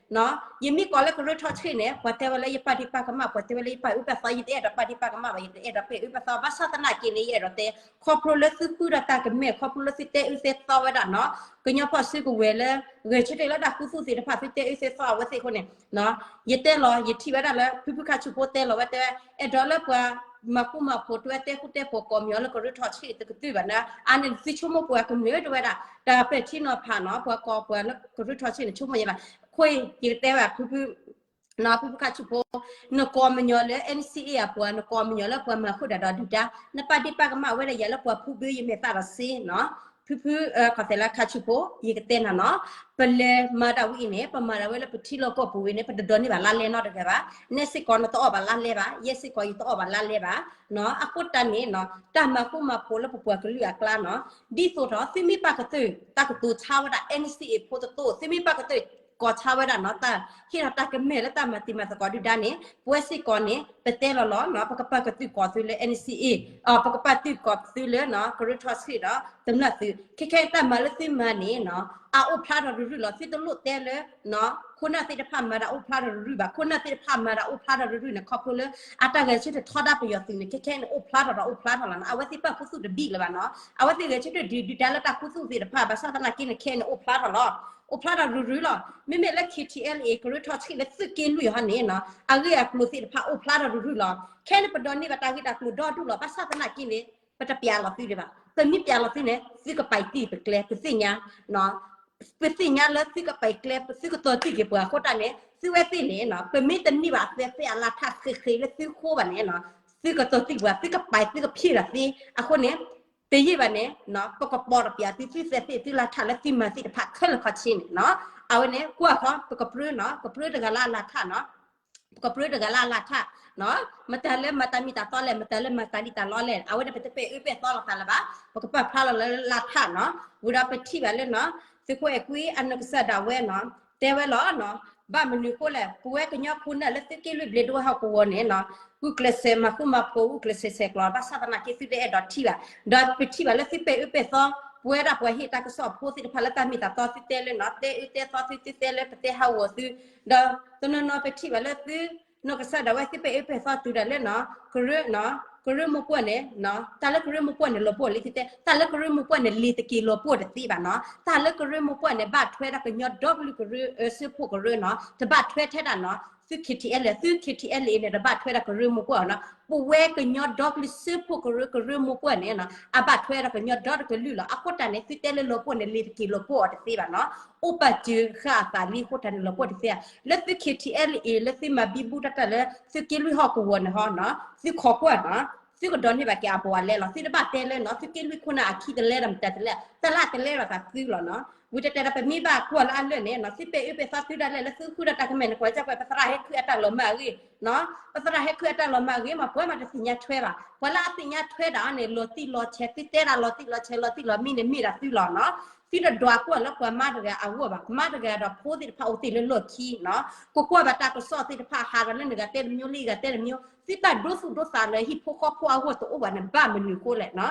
ယမ့ၢ်ကိးလၢကရၢထီၣ်ဆှံန့ၣ် ပှၤတဲဝဲလၢယပာ်ဒံးပာ်ကမၣ် ပှၤတဲဝဲလၢယပာ်အုၣ်ပာ်သီ ယတအဲၣ်ဒိးပာ်ဒံးပာ်ကမၣ်ဘၣ် ယတအဲၣ်ဒိးပာ်အုၣ်ပာ်သီ. ဘၣ်ဆၣ်သနာ်က့န့ၣ် ယအဲၣ်ဒိးတဲ ခီဖျိလၢသုဃုဒီးတၢ်ကမၣ် ခီဖျိလၢသုတဲအၢသဲသီဝဲဒၣ်နီၤ, ကညီဖီၣ်စုကဝဲၤလၢ ဂဲၤဆၢထၢၣ်လၢတၢ်ခူသူၣ်သ့ၣ်တဖၣ် သုတဲအၢသဲသီအဝဲသ့ၣ်အဃိန့ၣ်, ယတဲလီၤ ယထံၣ်ဝဲဒၣ်လၢ ဖုဖုခါဆူၣ်ဖိတဲလီၤဝဲတဲဝဲ အဲၣ်ဒိးလၢပှၤမၤဃူမၤဖိး တဝဲတဲဃူတဲဖိးကိးမံၤအီၤလၢကရၢထီၣ်ဆှံတကတုၢ်ဘၣ်န့ၣ် အါန့ၣ်သုဆိကမိၣ်ပှၤကမျၢၢ်တဝဲဒၣ် တၢ်ပဲာ်ထံနီၤဖးနီၤ ပှၤကိးပှၤလၢကရၢထီၣ်ဆှံန့ၣ် ဆိကမိၣ်ယဲဘၣ်. အဃိ ယကတဲဝဲ ဖုဖု ဖုဖုခါဆူၣ်ဖိ နကိးမံၤအီၤလၢ NCA အပှၤ နကိးမံၤအီၤလၢပှၤမၤဃုာ်တၢ်ဒီးဒုၣ်ဒါ နပာ်ဒံးပာ်ကမၣ်ဝဲဒၣ်ယၤလၢပှၤဖုဘၢယမဲာ်သၣ်ဒီးစ့နီၤ, ဖုဖု ခီၣ်သဲးလၢခါဆူၣ်ဖိ ယကတဲနၤနီၤ, ပလဲၤမၤတၢ်ဝဲအံၤန့ၣ် ပမၤတၢ်ဝဲလၢပထံလီၢ်ကီၢ်ပူၤဝဲန့ၣ် ပတဒိးန့ၢ်ဘၣ်လါလဲနီတဂၤဘၣ်, နဲစ့ၢ်ကီးနတအီၣ်ဘၣ်လါလဲဘၣ်, ယဲစ့ၢ်ကီးယတအီၣ်ဘၣ်လါလဲဘၣ်, အဃိတၢ်န့ၣ်နီၤ တၢ်မၤဃူမၤဖိးလၢပပှၤကလုာ်အကျါနီၤ, ဒ်သိးဒီး သုမ့ၢ်ပာ်ကတၢၢ် တၢ်ကတိၤဆါဝဲဒၣ် NCA ဖိတတိၢ် သုမ့ၢ်ပာ်ကတၢၢ် ကိးဆါဝဲဒၣ်နီၤ တၢ်ဟ့ၣ်ထီၣ်တၢ်ကမၣ်လၢတၢ်မၤတံၤမၤသကိးဒုၣ်ဒါန့ၣ် ပဝဲစ့ၢ်ကီးန့ၣ် ပတဲလီၤလီၤနီၤ ပကပာ်ကတၢၢ်ကိးသုလၢ NCA, ပကပာ်ကတၢၢ်ကိးသုလၢနီၤ ကရၢထီၣ်ဆှံဒီး တမျၢ်သုး ခဲခဲတၢ်မၤလၢသုမၤန့ၣ်နီၤ အအိၣ်ဖျါထီၣ်ရုၢ်ရုၢ်လီၤ သုတလိၣ်တဲလၢ ခိၣ်နၢ်သ့ၣ်တဖၣ်မၤတၢ်အိၣ်ဖျါထီၣ်ရုၢ်ရုၢ်ဘၣ်, ခိၣ်နၢ်သ့ၣ်တဖၣ်မၤတၢ်အိၣ်ဖျါထီၣ်ရုၢ်ရုၢ်န့ၣ် ခီဖျိလၢ အတၢ်ဂဲၤဆၢထၢၣ်ထီဒါပယီၤသုးန့ၣ် ခဲခဲန့ၣ်အိၣ်ဖျါထီၣ်ဒီးအိၣ်ဖျါထီၣ်လီၤနီၤ, အဝဲသ့ၣ်ပာ်ခူသူၣ်တဘံၣ်လၢၤဘၣ်နီၤ, အဝဲသ့ၣ်ဂဲၤဆၢထၢၣ်ဒုၣ်ဒါလၢတၢ်ခူသူၣ်သ့ၣ်တဖၣ် ဘၣ်ဆၣ်သနာ်က့န့ၣ် ခဲန့ၣ်အိၣ်ဖျါထီၣ်လီၤ, အိၣ်ဖျါထီၣ်ရုၢ်ရုၢ်လီၤ, မ့မ့ၢ်လၢ KTLA ကရၢထီၣ်ဆှံလၢသုးက့လွံၢ်ဟီန့ၣ်နီၤ အဂ့ၢ်အကျိၤသ့ၣ်တဖၣ်အိၣ်ဖျါထီၣ်ရုၢ်ရုၢ်လီၤ, ခဲန့ၣ်ပဒိးန့ၢ်ဘၣ်တၢ်ဂ့ၢ်တၢ်ကျိၤဒီဒူၣ်လီၤ, ဘၣ်ဆၣ်သနာ်က့န့ၣ် ပတပျးလီၤသုဒံးဘၣ်, ပမ့ၢ်ပျးလီၤသုန့ၣ် သုကပာ်တံၢ်ပကျဲ ပသ့ၣ်ညါ ပသ့ၣ်ညါလၢသုကပာ်ကျဲ သုကတီၤတံၢ်က့ၤပှၤအဃိတၢ်န့ၣ် သုဝဲသ့ၣ်န့ၣ် ပမ့ၢ်တန့ၢ်ဘၣ်အသဲသ့ၣ်အလါထၣ်ဃ့ဃ့လၢသုဃိဘၣ်န့ၣ် သုကတီၤတံၢ်ပှၤ သုကပာ်သုကဖံးလီၤသ့, အဃိန့ၣ် တယံာ်ဘၣ်န့ၣ် ပကပိာ်တပျးသု သုသဲသ့ၣ်သုလါထၣ်လၢသုမၤသ့ၣ်တဖၣ်ခဲလၢာ်ခီဆ့န့ၣ်နီၤ, အဝဲန့ၣ် ကွၢ်ခီ ပကပြၢနီၤ ကပြၢတဂၤလၢအလါထၣ်နီၤ ပကပြၢတဂၤလၢအလၢထၣ်, မတၤလၢမၤတၢ်မ့ၢ်တၢ်တီလဲၣ်, မတၤလၢမၤတၢ်လံၣ်တၢ်လီလဲၣ်, အဝဲန့ၣ် ပတပဲာ်အၢပဲာ်သီလိာ်သးလၢၤဘၣ်, ပကပာ်ဖျါလီၤလၢလၢထၣ်နီၤ. ဝံၤဒီးပထံၣ်ဘၣ်လၢနီၤ, သုးခိၣ်အဲၣ်ကွံအနီၢ်ကစၢ်ဒၣ်ဝဲနီၤ, တဲဝဲလီၤနီၤ, ဘၣ်မနုၤဃိလဲၣ်, ပဝဲကညီခိၣ်နၢ်လၢသုးက့လွံၢ်ဘျ့းဒိဝဲဟီၣ်ကဝီၤန့ၣ်နီၤ, ဂုာ်ကျဲးစၢးမၤဃူမၤဖိး ဂုာ်ကျဲးစၢးဆဲးကျိး, ဘၣ်ဆၣ်သနာ်က့သုတအဲၣ်ဒိးထံၣ်ဘၣ်, ဒီးပထံၣ်ဘၣ်လၢသုပဲာ်အၢပဲာ်သီ, ပဝဲဒၣ်ပှၤဟ့ၣ်တၢ်ကစီၣ်ဖိသ့ၣ်တဖၣ်လၢတၢ်မ့ၢ်တၢ်တီသုတဲလၢနီၤ, တဲအၢတဲသီသု သုတဲလၢပတဲဟးဂီၤသု, ဒီးတနီၤနီၤပထံၣ်ဘၣ်လၢသု နီၢ်ကစၢ်ဒၣ်ဝဲသုပဲာ်အၢပဲာ်သီတုၤဒၣ်လၢနီၤ, ကရၢ, ကရၢမိၢ်ပှၢ်န့ၣ်, တၢ်လၢကရၢမိၢ်ပှၢ်န့ၣ် လီၤပှီၢ်လံသုတဲ, တၢ်လၢကရၢမိၢ်ပှၢ်န့ၣ် လ့ၤတက့ၤလီၤပှီၢ်တသ့ဘၣ်နီၤ, တၢ်လၢကရၢမိၢ်ပှၢ်န့ၣ် ဘၣ်ထွဲဒၣ်ကညီဒီကလုာ်ကရၢ, အၢ စၢဖှိၣ်ကရၢနီၤ, တဘၣ်ထွဲထဲဒၣ်နီၤ, သု KTLA, သု KTLA န့ၣ် တဘၣ်ထွဲဒၣ်ကရၢမိၢ်ပှၢ်နီၤ, ပဝဲကညီဒီကလုာ်စၢဖှိၣ်ကရၢ ကရၢမိၢ်ပှၢ်န့ၣ်နီၤ, အဘၣ်ထွဲဒၣ်ကညီဒီတကလုာ်လီၤ. အဃိတၢ်န့ၣ် သုတဲလၢလီၤပှီၢ်န့ၣ် လ့ၤတက့ၤလီၤပှီၢ်အီၤတသ့ဘၣ်နီၤ, အိၣ်ပာ်စၢၤဃာ်အသးလံအဃိတၢ်န့ၣ် လီၤပှီၢ်တသ့ဧါ, လၢသု KTLA လၢသုမၤဘံဘူတၢ်တၢ်လၢ သုးက့လွံၢ်ဟီၣ်ကဝီၤန့ၣ်ဟီနီၤ, သုခိးကွၢ်နီၤ, သုကဒိးန့ၢ်ဘၣ်က့ၤအဘူးအလဲလီၤ. သုတဘၣ်တဲလၢနီၤ, သုးက့လွံၢ်ခိၣ်နၢ်အခံတလဲဒီးမတၤတလဲ, တၢ်လၢအတလဲဘၣ်သးသုလီၤနီၤ. ဝံၤတဲတဲဒီး ပမ့ၢ်ဘၣ်ကွၢ်လၢအလၢာ်န့ၣ်နီၤ, သုပဲာ်အၢပဲာ်သီသုဒၣ်လဲာ်လၢသုဃုဒီးတၢ်ကမၣ်န့ၣ် ကွၢ်ကၢ်ကွၢ် ပသရၣ်ဟဲခုအတၢ်လီၤမၢ်အဂ့ၢ်နီၤ, ပသရၣ်ဟဲခုအတၢ်လီၤမၢ်အဂ့ၢ်မး ပှၤမးတသ့ၣ်ညါထွဲဘၣ်, ပှၤလၢအသ့ၣ်ညါထွဲဒၣ်န့ၣ် လီၤတံၢ်လီၤဆဲး, သုတဲဒၣ်လီၤတံၢ်လီၤဆဲး လီၤတံၢ်လီၤမံန့ၣ် မ့ၢ်ဒၣ်သုလီၤနီၤ. သုတဒွးကွၢ်လၢပှၤမါတဂၤအဂီၢ်ဘၣ်, မါတဂၤဒီးဖိသ့ၣ်တဖၣ်အိၣ်သ့ၣ်လၢလီၢ်ခံနီၤ, ကကွၢ်ဘၣ်တၢ်ကစီၣ်သ့ၣ်တဖၣ် ဟးဒီးလၢနဂၤတဲတမံၤ လၢယဂၤတဲတမံၤ, သုတၢ်ဒိသူၣ်ဒိသးလၢဟံၣ်ဖိဃီဖိအဂီၢ်တအိၣ်ဘၣ်န့ၣ် ဘၣ်မနုၤအဃိလဲၣ်နီၤ.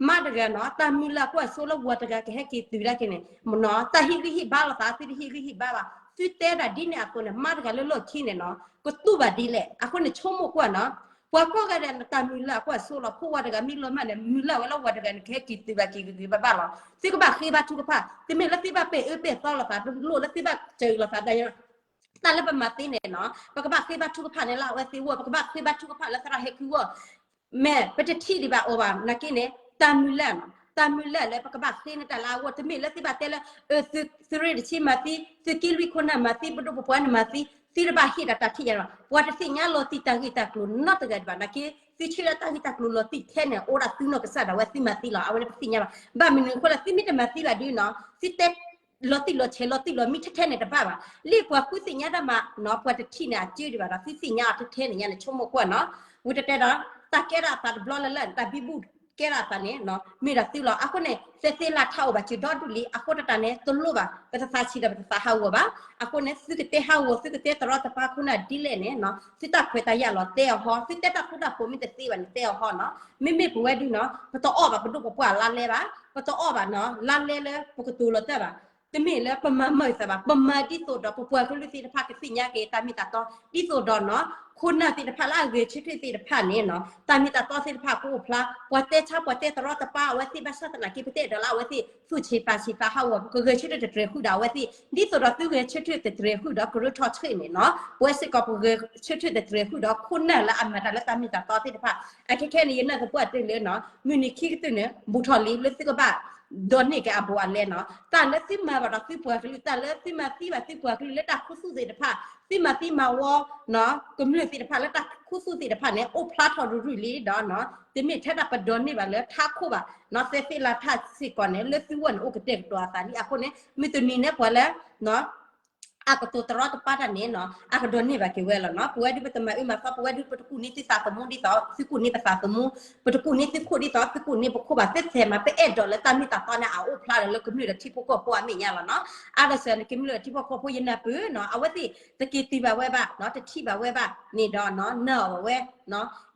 မါတဂၤနီၤ, တၢ်မုၢ်လၢ်ကွၢ်စိလၢဝၤတဂၤကဟဲက့ၤတုၤဒၣ်က့ၤန့ၣ် မနီၤ, တၢ်ဟ့ၣ်ဂံၢ်ဟ့ၣ်ဘါလိာ်သး သုတဟ့ၣ်ဂံၢ်ဟ့ၣ်ဘါဘၣ်, သုတဲဒၣ်ဒ်န့ၣ်အသိးန့ၣ် မါတဂၤလၢလီၢ်ခံန့ၣ်နီၤ, ကတူၢ်ဘၣ်ဒ်လဲၣ်. အဃိန့ၣ် ဆိကမိၣ်ကွၢ်နီၤ, ပှၤကိးဂၤဒဲးန့ၣ် တၢ်မုၢ်လၢ်ကွၢ်စိလီၤ, ဖိဝၤတဂၤမ့ၢ်လီၤမၢ်န့ၣ် မုၢ်လၢ်ဝဲလၢဝၤတဂၤန့ၣ် ကဟဲက့ၤတုၤဘၣ်က့ၤဂ့ၤဂ့ၤဘၣ်ဘၣ်လီၤ. သုကဘၣ်ဃ့ဘါထုကဖၣ်, တမ့ၢ်လၢသုဘၣ်ပဲာ်အၢပဲာ်သီလိာ်သး တလိၣ်လၢသုဘၣ်စၢၤလိာ်သး တၢ်လၢပမၤသ့န့ၣ်နီၤ, ပကဘၣ်ဃ့ဘါထုကဖၣ်န့ၣ်လၢအဝဲသ့ၣ်အဂီၢ်, ပကဘၣ်ဃ့ဘါထုကဖၣ်လၢသရၣ်ဟဲခုအဂီၢ်, မ့ၢ်ပတထံၣ်ဒံးဘၣ်အီၤဘၣ် နာ်က့န့ၣ် တၢ်မုၢ်လၢ်နီၤ, တၢ်မုၢ်လၢ်လၢပကဘၣ်ဃ့န့ၢ်တၢ်လၢအဂီၢ်, တမ့ၢ်လၢသုဘၣ်တဲလၢ သုးရ့ၣ်တဆံမၤသံ, သုးက့လွံၢ်ခိၣ်နၢ်မၤသံ, ပဒိၣ်ပပှၢ်န့ၣ်မၤသံ, သုတဘၣ်ဟ့ၣ်ဒၣ်တၢ်ထံၣ်ယါဘၣ်, ပှၤတသ့ၣ်ညါလီၤတံၢ်တၢ်ဂ့ၢ်တၢ်ကျိၤနီတဂၤဒံးဘၣ်. နာ်က့ သုဆၢလၢတၢ်ဂ့ၢ်တၢ်ကျိၤလီၤတံၢ်ထဲန့ၣ် အိၣ်ဒၣ်သုနီၢ်ကစၢ်ဒၣ်ဝဲသုမၤသံလီၤ, အဝဲန့ၣ်ပသ့ၣ်ညါဘၣ်. ဘၣ်မနုၤအဃိလဲၣ်, သုမ့ၢ်တမၤသံဘၣ်ဒုနီၤ, သုတဲ လီၤတံၢ်လီၤဆဲး လီၤတံၢ်လီၤမံထဲထဲန့ၣ်တဘၣ်ဘၣ်. လၢပှၤဃုသ့ၣ်ညါတၢ်မၤနီၤ, ပှၤတထံၣ်န့ၣ် အစၢဒံးဘၣ်ဒီး သုသ့ၣ်ညါအီၤထဲထဲန့ၣ်ညါန့ၣ် ဆိကမိၣ်ကွၢ်နီၤ. ဝံၤတဲတဲဒီး တၢ်ကဲထီၣ်အသးတဘျီလၢ်လၢ်န့ၣ် တၢ်ဘံဘူၣ်ကဲထီၣ်အသးန့ၣ် မ့ၢ်ဒၣ်သုလီၤ. အဃိန့ၣ် သဲသ့လၢထးအိၣ်ဘၣ်စၢၤဒီဒူၣ်လံ. အဃိတၢ်န့ၣ် တလိၣ်ဘၣ် ပတသးဆံးဒီးပတသးဟးဂီၤဘၣ်. အဃိန့ၣ် သုကတဲဟးဂီၤ သုကတဲတရီတပါခိၣ်နၢ်ဒ်လဲၣ်န့ၣ်နီၤ, သုတၢ်ခွဲးတၢ်ယာ်လီၤတဲအီၤဟီ, သုတဲတၢ်ဃူတၢ်ဖိးမ့ၢ်တသ့ဘၣ်န့ၣ် တဲအီၤဟီနီၤ. မ့မ့ၢ်ပဝဲဒုနီၤ, ပတအီၣ်ဘၣ်ပဒိၣ်ပပှၢ်လါလဲဘၣ်, ပတအီၣ်ဘၣ်နီၤ လါလဲလၢပကတိၤလီၤတၢ်ဘၣ်. တမ့ၢ်လၢပမၤမုာ်သးဘၣ်, ပမၤဒ်သိးဒီးပပှၤကလုာ်သ့ၣ်တဖၣ်ကသ့ၣ်ညါက့ၤတၢ်မ့ၢ်တၢ်တီ, ဒ်သိးဒီးနီၤ ခိၣ်နၢ်သ့ၣ်တဖၣ်လၢအဂဲၤဆၢထၢၣ်သ့ၣ်တဖၣ်န့ၣ်နီၤ, တၢ်မ့ၢ်တၢ်တီသ့ၣ်တဖၣ်ကအိၣ်ဖျါ, ပှၤတဲဆါပှၤတဲတရီတပါအဝဲသ့ၣ် ဘၣ်ဆၣ်သနာ်က့ ပတအဲၣ်ဒိးလၢအဝဲသ့ၣ် သူၣ်ဆံးပာ်ဆံးသးဟးဂီၤ, ပကဂဲၤဆၢထၢၣ်တတြဲၤဃုာ်ဒီးအဝဲသ့ၣ်, ဒ်သိးဒီးသုဂဲၤဆၢထၢၣ်တတြဲၤဃုာ်ဒီးကရၢထီၣ်ဆှံန့ၣ်နီၤ, ပဝဲစ့ၢ်ကီးပဂဲၤဆၢထၢၣ်တတြဲၤဃုာ်ဒီးခိၣ်နၢ်လၢအမၤတၢ်လၢတၢ်မ့ၢ်တၢ်တီသ့ၣ်တဖၣ်. အခဲခဲန့ၣ် ယနာ်သပှၢ်တၢၢ်လၢနီၤ, မုၢ်နံၤခံကတၢၢ်န့ၣ် ဘူးထီၣ်လံလၢသုကဘၣ်ဒိးန့ၢ်က့ၤအဘူးအလဲနီၤ, တၢ်လၢသုမၤဘၣ်ဒီးသုပှၤကလုာ်, တၢ်လၢသုမၤသံဘၣ်သုပှၤကလုာ်လၢတၢ်ခူသူၣ်သ့ၣ်တဖၣ်, သုမၤသံမၤဝီ ကမျၢၢ်သ့ၣ်တဖၣ်လၢတၢ်ခူသူၣ်သ့ၣ်တဖၣ်န့ၣ် အိၣ်ဖျါထီၣ်ရုၢ်ရုၢ်လံဒီးနီၤ, တမ့ၢ်ထဲဒၣ်ပဒိးန့ၢ်ဘၣ်လၢထးခိၣ်ဘၣ်နီၤ, သဲသ့လၢထးစ့ၢ်ကီးန့ၣ် လၢသုဂီၢ်န့ၣ် အိၣ်ကတဲာ်ကတီၤအသးလံ. အဃိန့ၣ် မုၢ်တနံၤန့ၣ် ပှၤလၢ အကတိၤတရီတပါတၢ်န့ၣ်နီၤ, အကဒိးန့ၢ်ဘၣ်က့ၤဝဲလီၤနီၤ. ပဝဲဒုပတမၤအၢမၤသီ, ပဝဲဒုပတကူၣ်န့ၢ်သုသးသမူဒ်သိးသုကူၣ်န့ၢ်ပသးသမူ, ပတကူၣ်န့ၢ်သုခိၣ်ဒ်သိးသုကူၣ်န့ၢ်ပခိၣ်ဘၣ်. သ့ထဲမး ပအဲၣ်ဒိးလၢတၢ်မ့ၢ်တၢ်တီန့ၣ် အအိၣ်ဖျါဒီးလၢကမျၢၢ်ဒီးထံဖိကီၢ်ဖိအမဲာ်ညါလီၤနီၤ. အါဒၣ်စၢၤန့ၣ် ကမျၢၢ်ဒီးထံဖိကီၢ်ဖိယနၢ်ပၢၢ်နီၤ, အဝဲသ့ၣ်တက့ၤတုၤဘၣ်ဝဲဘၣ်နီၤ, တထံၣ်ဘၣ်ဝဲဘၣ်န့ၣ်ဒီးနီၤ, နၢ်အီၤဝဲ ဒ်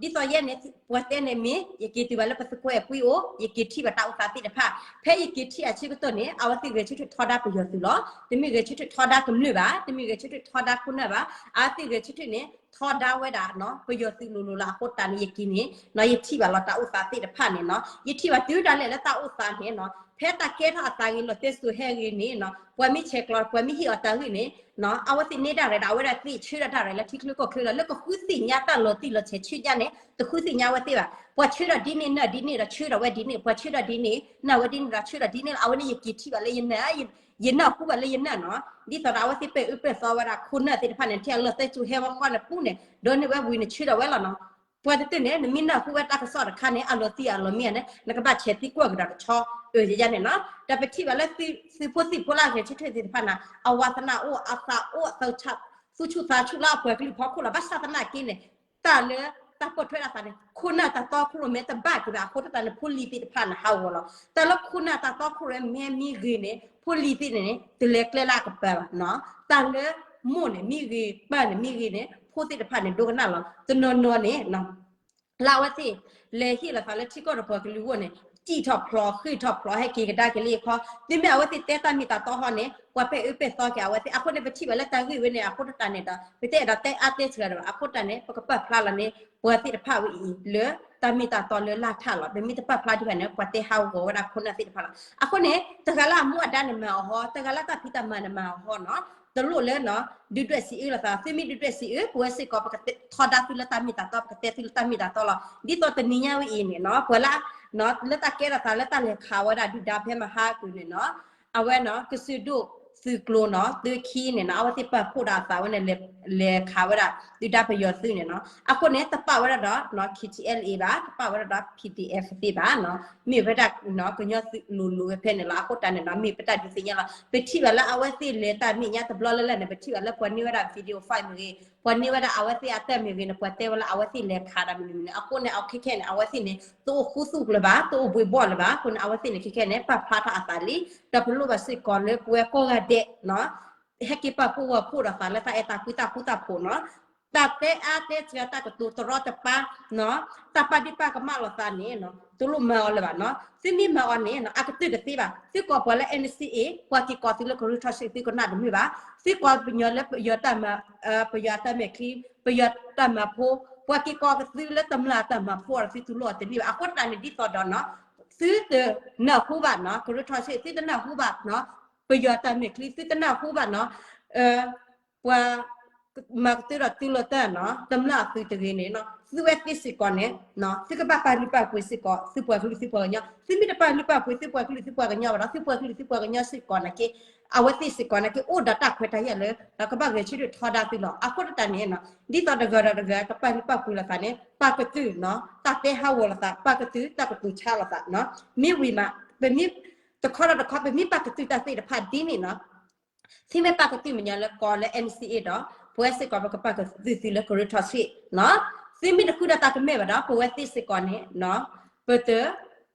သိးယဲန့ၣ် ပှၤတဲန့ၣ်မ့ၢ် ယက့ၤတုၤဘၣ်လၢပသုးခိၣ်အဲၣ်ကွံအိၣ်, ယက့ၤထံၣ်ဘၣ်တၢ်အိၣ်သးသ့ၣ်တဖၣ်. ဖဲယက့ၤထံၣ်အဆၢကတီၢ်န့ၣ် အဝဲသ့ၣ်ဂဲၤဆၢထၢၣ်ထီဒါပယီၤသုးလီၤ. တမ့ၢ်ဂဲၤဆၢထၢၣ်ထီဒါကမျၢၢ်ဘၣ်, တမ့ၢ်ဂဲၤဆၢထၢၣ်ထီဒါခိၣ်နၢ်ဘၣ်, အဝဲသ့ၣ်ဂဲၤဆၢထၢၣ်န့ၣ် ထီဒါဝဲဒၣ်နီၤ ပယီၤသုးလိၤလိၤလီၤ. အဃိတၢ်န့ၣ် ယက့ၤန့ၣ်နီၤ, ယထံၣ်ဘၣ်လီၤတၢ်အိၣ်သးသ့ၣ်တဖၣ်န့ၣ်နီၤ, ယထံၣ်ဘၣ်တုၤဒၣ်လဲာ်လၢတၢ်အိၣ်သးန့ၣ်နီၤ, ဖဲတၢ်ကဲထီၣ်အသးဂ့ၤလီၤတဲစိၤဟဲဂ့ၤန့ၣ်နီၤ, ပှၤမ့ၢ်ဆဲးကျိး ပှၤမ့ၢ်ဟ့ၣ်အီၤတၢ်ဂ့ၢ်န့ၣ် အဝဲသ့ၣ်န့ၢ်ဒၣ်ရဲၣ်ဒီး အဝဲဒၣ်သ့ၣ်ဆၢဒီးတၢ်ရဲၣ်လၢထံချၢကီၢ်ချၢလီၤ. လၢကဃုသ့ၣ်ညါတၢ်လီၤတံၢ်လီၤဆဲးဆၢညါန့ၣ် တဃုသ့ၣ်ညါဝဲသ့ၣ်ဘၣ်. ပှၤဆၢဒီးဒ်န့ၣ် နၢ်ဒ်န့ၣ်ဒီးဆၢဒီးဝဲဒ်န့ၣ်, ပှၤဆၢဒီးဒ်န့ၣ် နၢ်ဝဲဒ်န့ၣ်ဒီးဆၢဒီးဒ်န့ၣ်လီၤ. အဝဲန့ၣ်ယက့ၤထံၣ်ဘၣ်လၢယနၢ်, ယနၢ်ဟူဘၣ်လၢယနၢ်နီၤ. ဒ်သိးဒီးအဝဲသ့ၣ်ပဲာ်အၢပဲာ်သီဝဲဒၣ်ခိၣ်နၢ်သ့ၣ်တဖၣ်န့ၣ် ထဲအလီၢ်တဲစိၤဟဲဝဲဃီန့ၣ်ပူၤန့ၣ် ဒီးန့ၢ်ဝဲဝံၤန့ၣ်ဆၢဒီးဝဲလီၤနီၤ. ပှၤတတၢၢ်န့ၣ် နမ့ၢ်နၢ်ဟူဝဲတၢ်ကစီၣ်တခါန့ၣ် အလီၤတံၢ်အလီၤမံန့ၣ် နကဘၣ်ဆဲးသံကွၢ်ကဒီးတဆီ အၢ ယယါန့ၣ်နီၤ. ဒီးပထံၣ်ဘၣ်လၢသုးဖိသံၣ်ဖိလၢအဂဲၤဆၢထၢၣ်သ့ၣ်တဖၣ်န့ၣ် အဝၤသနၢ်အိၣ် အသးအိၣ် သးဆး သူၣ်ဆူၣ်သးဆူၣ်လၢအပှၤကလုာ်ဖီခိၣ်လီၤ. ဘၣ်ဆၣ်သနာ်က့န့ၣ် တၢ်လၢတၢ်ပိာ်ထွဲဒၣ်သးန့ၣ် ခိၣ်နၢ်တၢ်တီခိၣ်ရိၣ်မဲတဘၣ်က့ၤဘၣ်အဃိတၢ်န့ၣ် ဖိလံၤသ့ၣ်တဖၣ်န့ၣ် ဟးဂီၤလီၤ. တၢ်လၢခိၣ်နၢ်တၢ်တီခိၣ်ရိၣ်မဲမ့ၢ်ဂ့ၤန့ၣ် ဖိလံၤသ့ၣ်န့ၣ် တလဲၤကျဲလၢအကပၤဘၣ်နီၤ. တၢ်လၢမိၢ်န့ၣ်မ့ၢ်ဂ့ၤ ပၢ်န့ၣ်မ့ၢ်ဂ့ၤန့ၣ် ဖိသ့ၣ်တဖၣ်န့ၣ် ဒိကနၣ်လီၤ. တနီၤနီၤန့ၣ် လၢအဝဲသ့ၣ် လဲၤဟ့ၣ်လီၤသးလၢထံကီၢ်ဒီးပှၤကလုာ်အဂီၢ်န့ၣ် စံၣ်ထီၣ်ဖျိး ဃ့ၢ်ထီၣ်ဖျိး ဟဲက့ၤကဒါက့ၤလၢယခီ, သုမ့ၢ်အဝဲသ့ၣ်တဲတၢ်မ့ၢ်တၢ်တီဟီန့ၣ် ပှၤပဲာ်အၢပဲာ်သီက့ၤအဝဲသ့ၣ်. အဃိန့ၣ် ပထံၣ်ဘၣ်လၢတၢ်ဂ့ၢ်ဝဲန့ၣ် အဃိတၢ်န့ၣ်ဒီး ပတအဲၣ်ဒိးတဲအါတဲစှၤဒီးဘၣ်. အဃိတၢ်န့ၣ် ပကပာ်ဖျါလီၤန့ၣ် ပှၤသ့ၣ်တဖၣ်ဝဲအံၤ လၢတၢ်မ့ၢ်တၢ်တီလၢလၢ်ထၣ်လီၤ. ပမ့ၢ်တပာ်ဖျါဒံးဘၣ်န့ၣ် ပှၤတဲဟးဂီၤဝဲဒၣ်ခိၣ်နၢ်သ့ၣ်တဖၣ်လီၤ. အဃိန့ၣ် တဂၤလၢအမူအဒါန့ၣ်မၤအီၤဟီ, တဂၤလၢတၢ်ဖံးတၢ်မၤန့ၣ်မၤအီၤဟီနီၤ. တလိၣ်လၢ ဒုၣ်ဒွဲၣ်စံးအၢလီၤသး, သုမ့ၢ်ဒုၣ်ဒွဲၣ်စံးအၢ ပဝဲစ့ၢ်ကီး ပကထီဒါသုလၢတၢ်မ့ၢ်တၢ်တီ, ပကတဲသုလၢတၢ်မ့ၢ်တၢ်တီလီၤ. ဒ်သိးတနံၤညါဝဲအံၤန့ၣ်နီၤ ပှၤလၢ လၢတၢ်ကဲထီၣ်သးလၢတၢ်လဲၤခးဝဲဒၣ်ဒုၣ်ဒါဖဲမဟါအပူၤန့ၣ်နီၤ, အဝဲနီၤ ကစၢၢ်ဒိၣ်သုးကျိၤနီၤ သၢခံန့ၣ်နီၤ အဝဲသ့ၣ်ပာ်ဖှိၣ်ဒီးအသးဝဲန့ၣ် လဲၤခးဝဲဒၣ် ဒုၣ်ဒါပယီၤသုးန့ၣ်နီၤ. အဃိန့ၣ် တပာ်ဝဲဒၣ်ဒီး ခ့ၣ်ထံၣ်အဲလ်အ့ဘၣ်, တပာ်ဝဲဒၣ်ဒီး ပီၣ်ဒံၣ်အဲၣ်သ့ၣ်ဘၣ်နီၤ, မ့ၢ်ဝဲဒၣ် ကညီသုးလိၤလိၤဝဲဖဲန့ၣ်လီၤ. အဃိတၢ်န့ၣ်နီၤ မ့ၢ်ပတၢ်ဒုးသ့ၣ်ညါလီၤ. ပထံၣ်ဘၣ်လၢအဝဲသ့ၣ်လဲၤတၢ်မဲာ်ညါတဘျီလၢ်လၢ်န့ၣ် ပထံၣ်ဘၣ်လၢပှၤန့ၢ်ဝဲဒၣ် video file မ့ၢ်ဂ့ၤ, ပှၤန့ၢ်ဝဲဒၣ်အဝဲသ့ၣ်အတၢ်မ့ၢ်ဂ့ၤန့ၣ် ပှၤတဲဝဲလၢအဝဲသ့ၣ်လဲၤခးတၢ်မနုၤမနုၤန့ၣ်. အဃိန့ၣ် အခဲခဲန့ၣ် အဝဲသ့ၣ်န့ၣ် တအိၣ်ဃူသူၣ်ကျၢၤဘၣ်, တအိၣ်ဘှ့ဘှီၣ်လၢၤဘၣ်. အဃိန့ၣ် အဝဲသ့ၣ်န့ၣ် ခဲခဲန့ၣ် ပာ်ဖျါထီၣ်အသးလံ. ဒီးပလိၣ်ဘၣ်စ့ၢ်ကီးလၢပဝဲကိးဂၤဒဲးနီၤ ဟဲက့ၤပာ်ဖှိၣ်ဝီၤဖှိၣ်ဒီးသးလၢတၢ်အဲၣ်တၢ်ကွံတၢ်ဃူတၢ်ဖိးနီၤ, တၢ်တဲအါတဲစှၤ တၢ်ကတိၤတရီတပါနီၤ, တၢ်ပာ်ဒ့ၣ်ပာ်ကမၣ်လိာ်သးန့ၣ် တလိၣ်မၤအီၤလၢၤဘၣ်နီၤ. သုမ့ၢ်မၤအီၤန့ၣ် အကတၢၢ်တသ့ဘၣ်. သုကိးပှၤလၢ NCA ပှၤက့ၤကိးသုလၢကရၢထီၣ်ဆံး သုကနၣ်တမုာ်ဘၣ်. သုကိးပညီလၢပယီၤတၢ်မၤ ပယီၤအတၢ်မဲာ်ချံ, ပယီၤတၢ်မၤဖိ, ပှၤက့ၤကိးကသုလၢတမျၢ်တၢ်မၤဖိဒီး သုတူၢ်လိာ်အီၤတန့ၢ်ဘၣ်. အဃိတၢ်န့ၣ်ဒ်သိးဒီးနီၤ သုတနၢ်ဟူဘၣ်နီၤ ကရၢထီၣ်ဆံး, သုတနၢ်ဟူဘၣ်နီၤ ပယီၤတၢ်မဲာ်ချံ, သုတနၢ်ဟူဘၣ်နီၤ ပှၤ မၤကတၢၢ်ဒီးတူၢ်လိာ်တၢ်နီၤ တမျၢ်အသုတဂ့ၤန့ၣ်နီၤ သုဝဲသ့ၣ်စ့ၢ်ကီးန့ၣ် သုကဘၣ်ပာ်လုၢ်ပာ်ပှ့ၤစ့ၢ်ကီး သုပှၤကလုာ်သုပှၤကညီ. သုမ့ၢ်တပာ်လုၢ်ပာ်ပှ့ၤ သုပှၤကလုာ်သုပှၤကညီဘၣ်ဒီး သုပှၤကလုာ်သုပှၤကညီစ့ၢ်ကီးနာ်က့ အဝဲသ့ၣ်စ့ၢ်ကီးနာ်က့ အိၣ်ဒီးတၢ်ခွဲးတၢ်ယာ်လၢ ဒီးကဘၣ်ဂဲၤဆၢထၢၣ်ထီဒါသုလီၤ. အဃိတၢ်န့ၣ်နီၤ ဒ်သိးတဂၤဒီးတဂၤ ကပာ်လုၢ်ပာ်ပှ့ၤလိာ်သးန့ၣ် ပာ်ကတုာ်နီၤ တၢ်တဲဟးဂီၤလိာ်သး, ပာ်ကတုာ်တၢ်ကတိၤဆါလိာ်သးနီၤ. မ့ၢ်ဝံၤမး ပမ့ၢ် တခီဒီးတခီ ပမ့ၢ်ပာ်ကတုာ်တၢ်သ့ၣ်တဖၣ်ဒ်န့ၣ်နီၤ သုမ့ၢ်ပာ်ကတုာ်မဲာ်ညါလၢကီးလၢ NCA ဒီး ပဝဲစ့ၢ်ကီး ပကပာ်ကတုာ်သုလၢကရၢထီၣ်ဆံးနီၤ. သုမ့ၢ်တဃုဒီးတၢ်ကမၣ်ဘၣ်ဒီး ပဝဲသ့ၣ်စ့ၢ်ကီးန့ၣ် ပတ